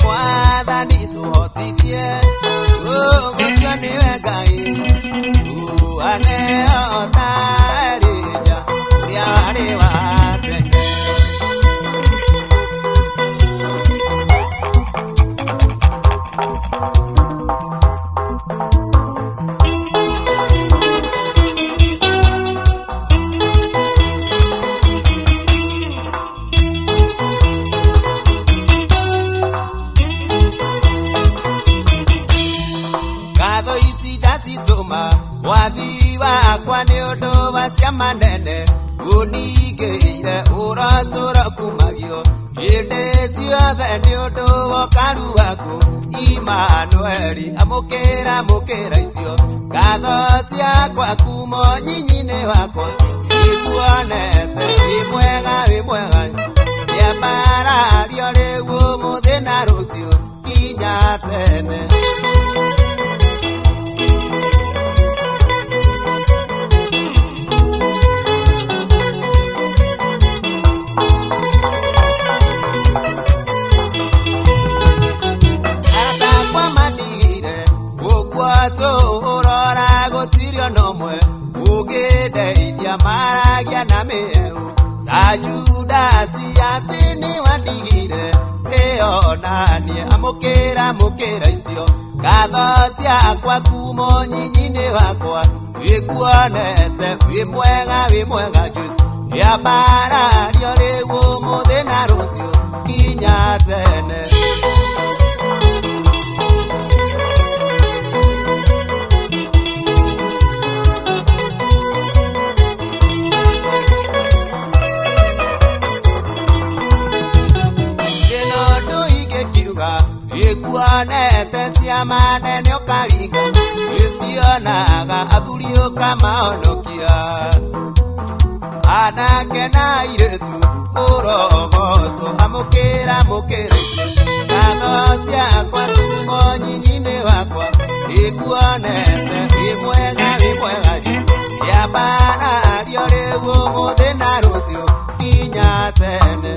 Mwathani tũhotithie gũgũtua nĩwe Ngai tũhane o ta Elijah ũrĩa warĩ wa tene. Ngatho ici ndacitũma mwathi wakwa nĩ ũndũ wa ciama nene ũningĩire ũrotũro kumagio hĩndĩ ciothe nĩ ũndũ wa ũkaru waku Imanueli. Amũkĩra amũkĩra icio ngatho ciakwa kuma ũnyinyi-inĩ wakwa nĩnguonete wĩ mwega wĩ mwega rĩambarario rĩu ũmũthĩ na rũciũ nginya tene. Tũrora gũtirĩ ona ũmwe ũngĩndeithia maragia na mĩhehu ta Judasi atĩ nĩwandigire ĩonanie. Amũkĩra amũkĩra icio ngatho ciakwa kuma ũnyinyi-inĩ wakwa wĩkuonete wĩ mwega Jesũ rĩambarario rĩu ũmũthĩ na rũciũ nginya tene. Ikuonete ciama nene ũkaringa Nĩcionaga athuri ũkamahonokia Anake na airĩtu ũrogocwo amũkĩra mũkĩra Ngatho ciakwa kuuma nyinyi-inĩ wakwa Nĩnguonete wĩ mwega Jesũ Yambarario rĩu ũmũthĩ na rũciũ nginya tene.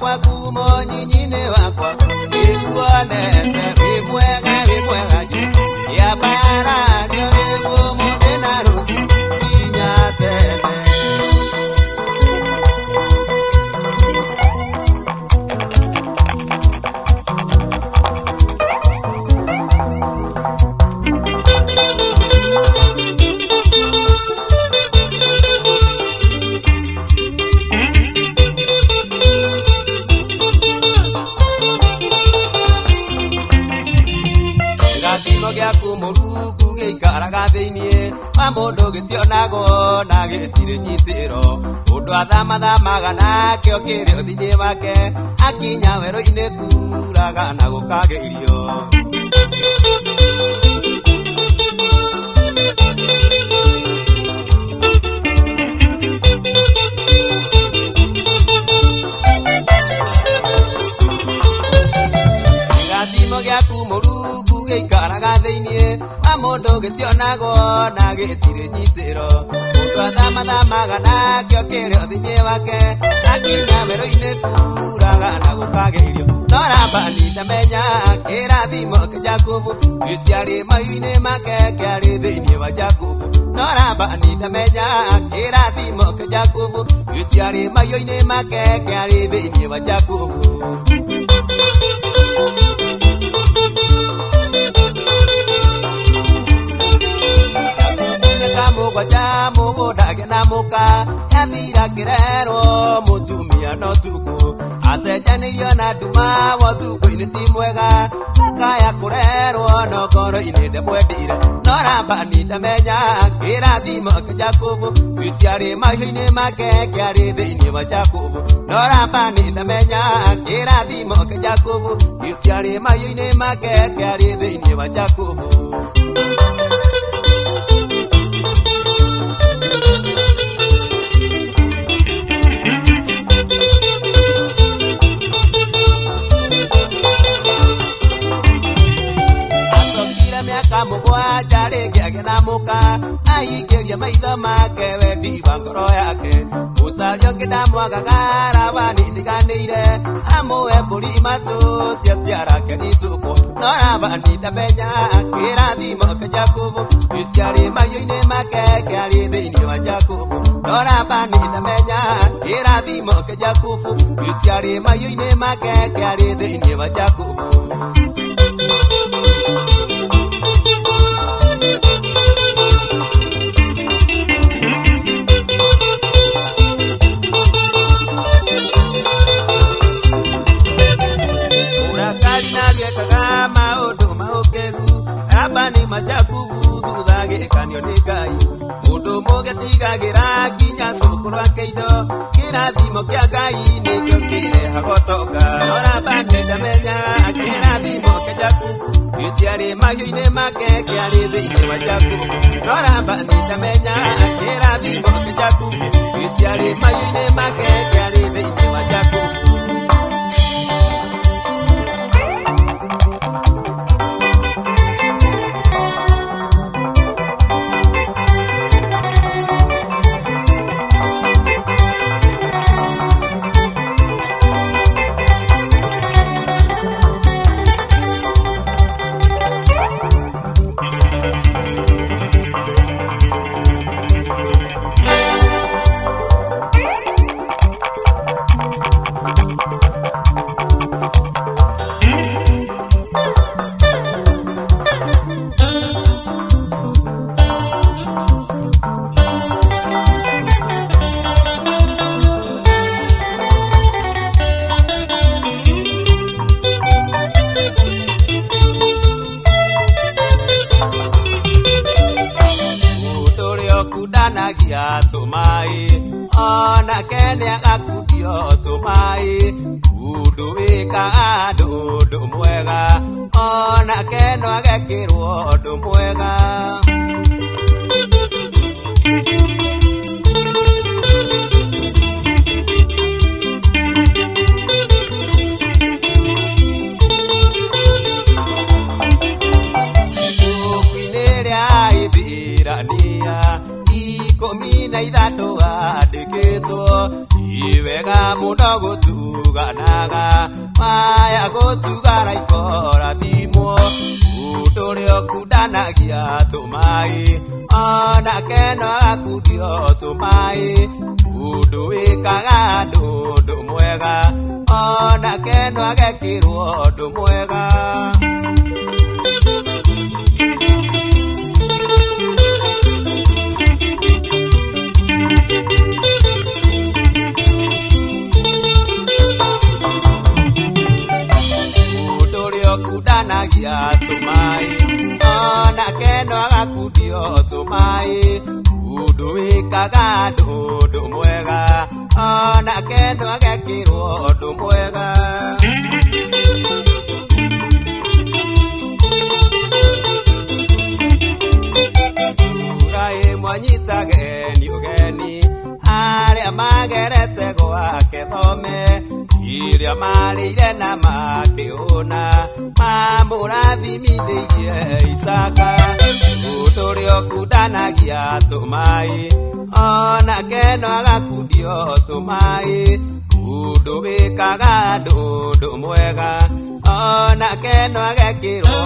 Kwa kumo nyinyi-inĩ wakwa nĩnguonete wĩ mwega Jesũ Yambarario rĩu ũmũthĩ na rũciũ nginya tene. Gĩaku Mũrungu gĩikaraga thĩinĩ wa mũndũ gĩtionagwo na gĩtirĩ nyitĩro mũndũ athamathamaga nakĩo kĩrĩ ũthiũ wake akinya werũ-inĩ kuraga na gũkagĩa irio. Kĩrathimo gĩaku Mũrungu gĩikaraga thĩinĩ wa mũndũ gĩtionagwo na gĩtirĩ nyitĩro mũndũ athamathamaga nakĩo kĩrĩ ũthiũ wake akinya werũ-inĩ kuraga na gũkagĩa irio. No Labani ndamenya kĩrathimo kĩa Jakubu gĩtiarĩ mahiũ-inĩ make kĩarĩ thĩinĩ wa Jakubu. No Labani ndamenya kĩrathimo kĩa Jakubu gĩtiarĩ mahiũ-inĩ make kĩarĩ thĩinĩ wa Jakubu. Mũgwanja mũgũnda agĩe mũka yathira kĩrerwo mũtumia no tukũ acenjanĩirio na nduma wotukũ-inĩ ti mwega akaya kũrerwo no ngoro-inĩ ndamwendire. No Labani ndamenya kĩrathimo kĩa Jakubu gĩtiarĩ mahiũ-inĩ make kĩarĩ thĩinĩ wa Jakubu. No Labani ndamenya kĩrathimo kĩa Jakubu gĩtiarĩ mahiũ-inĩ make kĩarĩ thĩinĩ wa Jakubu. Mũgwanja rĩngĩ agĩe na mũka aingĩrie maitho make wendi wa ngoro yake mũcaria ũngĩ ndamwagaga Labani ndiganĩire amũhe mbũri matũ cia ciarake icukwo. No Labani ndamenya kĩrathimo kĩa Jakubu gĩtiarĩ mahiũ-inĩ make kĩarĩ thĩinĩ wa Jakubu. No Labani ndamenya kĩrathimo kĩa Jakubu gĩtiarĩ mahiũ-inĩ make kĩarĩ thĩinĩ wa Jakubu. Labani majakubu thutha gĩkanio nĩ Ngai mũndũ mũgĩtigagĩra nginya cũkũ rwake indo kĩrathimo kĩa Ngai nĩkĩo kĩrehaga ũtonga. No Labani ndamenya kĩrathimo kĩa Jakubu gĩtiarĩ mahiũ-inĩ make kĩarĩ thĩinĩ wa Jakubu. No Labani ndamenya kĩrathimo kĩa Jakubu gĩtiarĩ mahiũ-inĩ make kĩarĩ thĩinĩ wa Jakubu. ũkundanagia tũmaĩ onake nĩagakundio tũmaĩ mũndũ wĩkaga andũ ũndũ mwega onake no agekĩrwo ũndũ mwega. Ithirania 13 andĩkĩtwo iwega mũno gũtuganaga maya gũtugana ikorathimwo mũndũ ũrĩa ũkundanagia tũmaĩ onake no akundio tũmaĩ mũndũ wĩkaga andũ ũndũ mwega onake no agekĩrwo ũndũ mwega. Ũkundanagia tũmaĩ onake no agakundio tũmaĩ mũndũ wĩkaga andũ ũndũ mwega onake no agekĩrwo ũndũ mwega. Thura ĩmwe anyitageni ũgeni arĩa magerete gwake thome iria marĩire na makĩhũna mamũrathimithĩirie Isaka mũndũ ũrĩa ũkundanagia tũmaĩ onake no agakundio tũmaĩ mũndũ wĩkaga andũ ũndũ mwega onake no agekĩrwo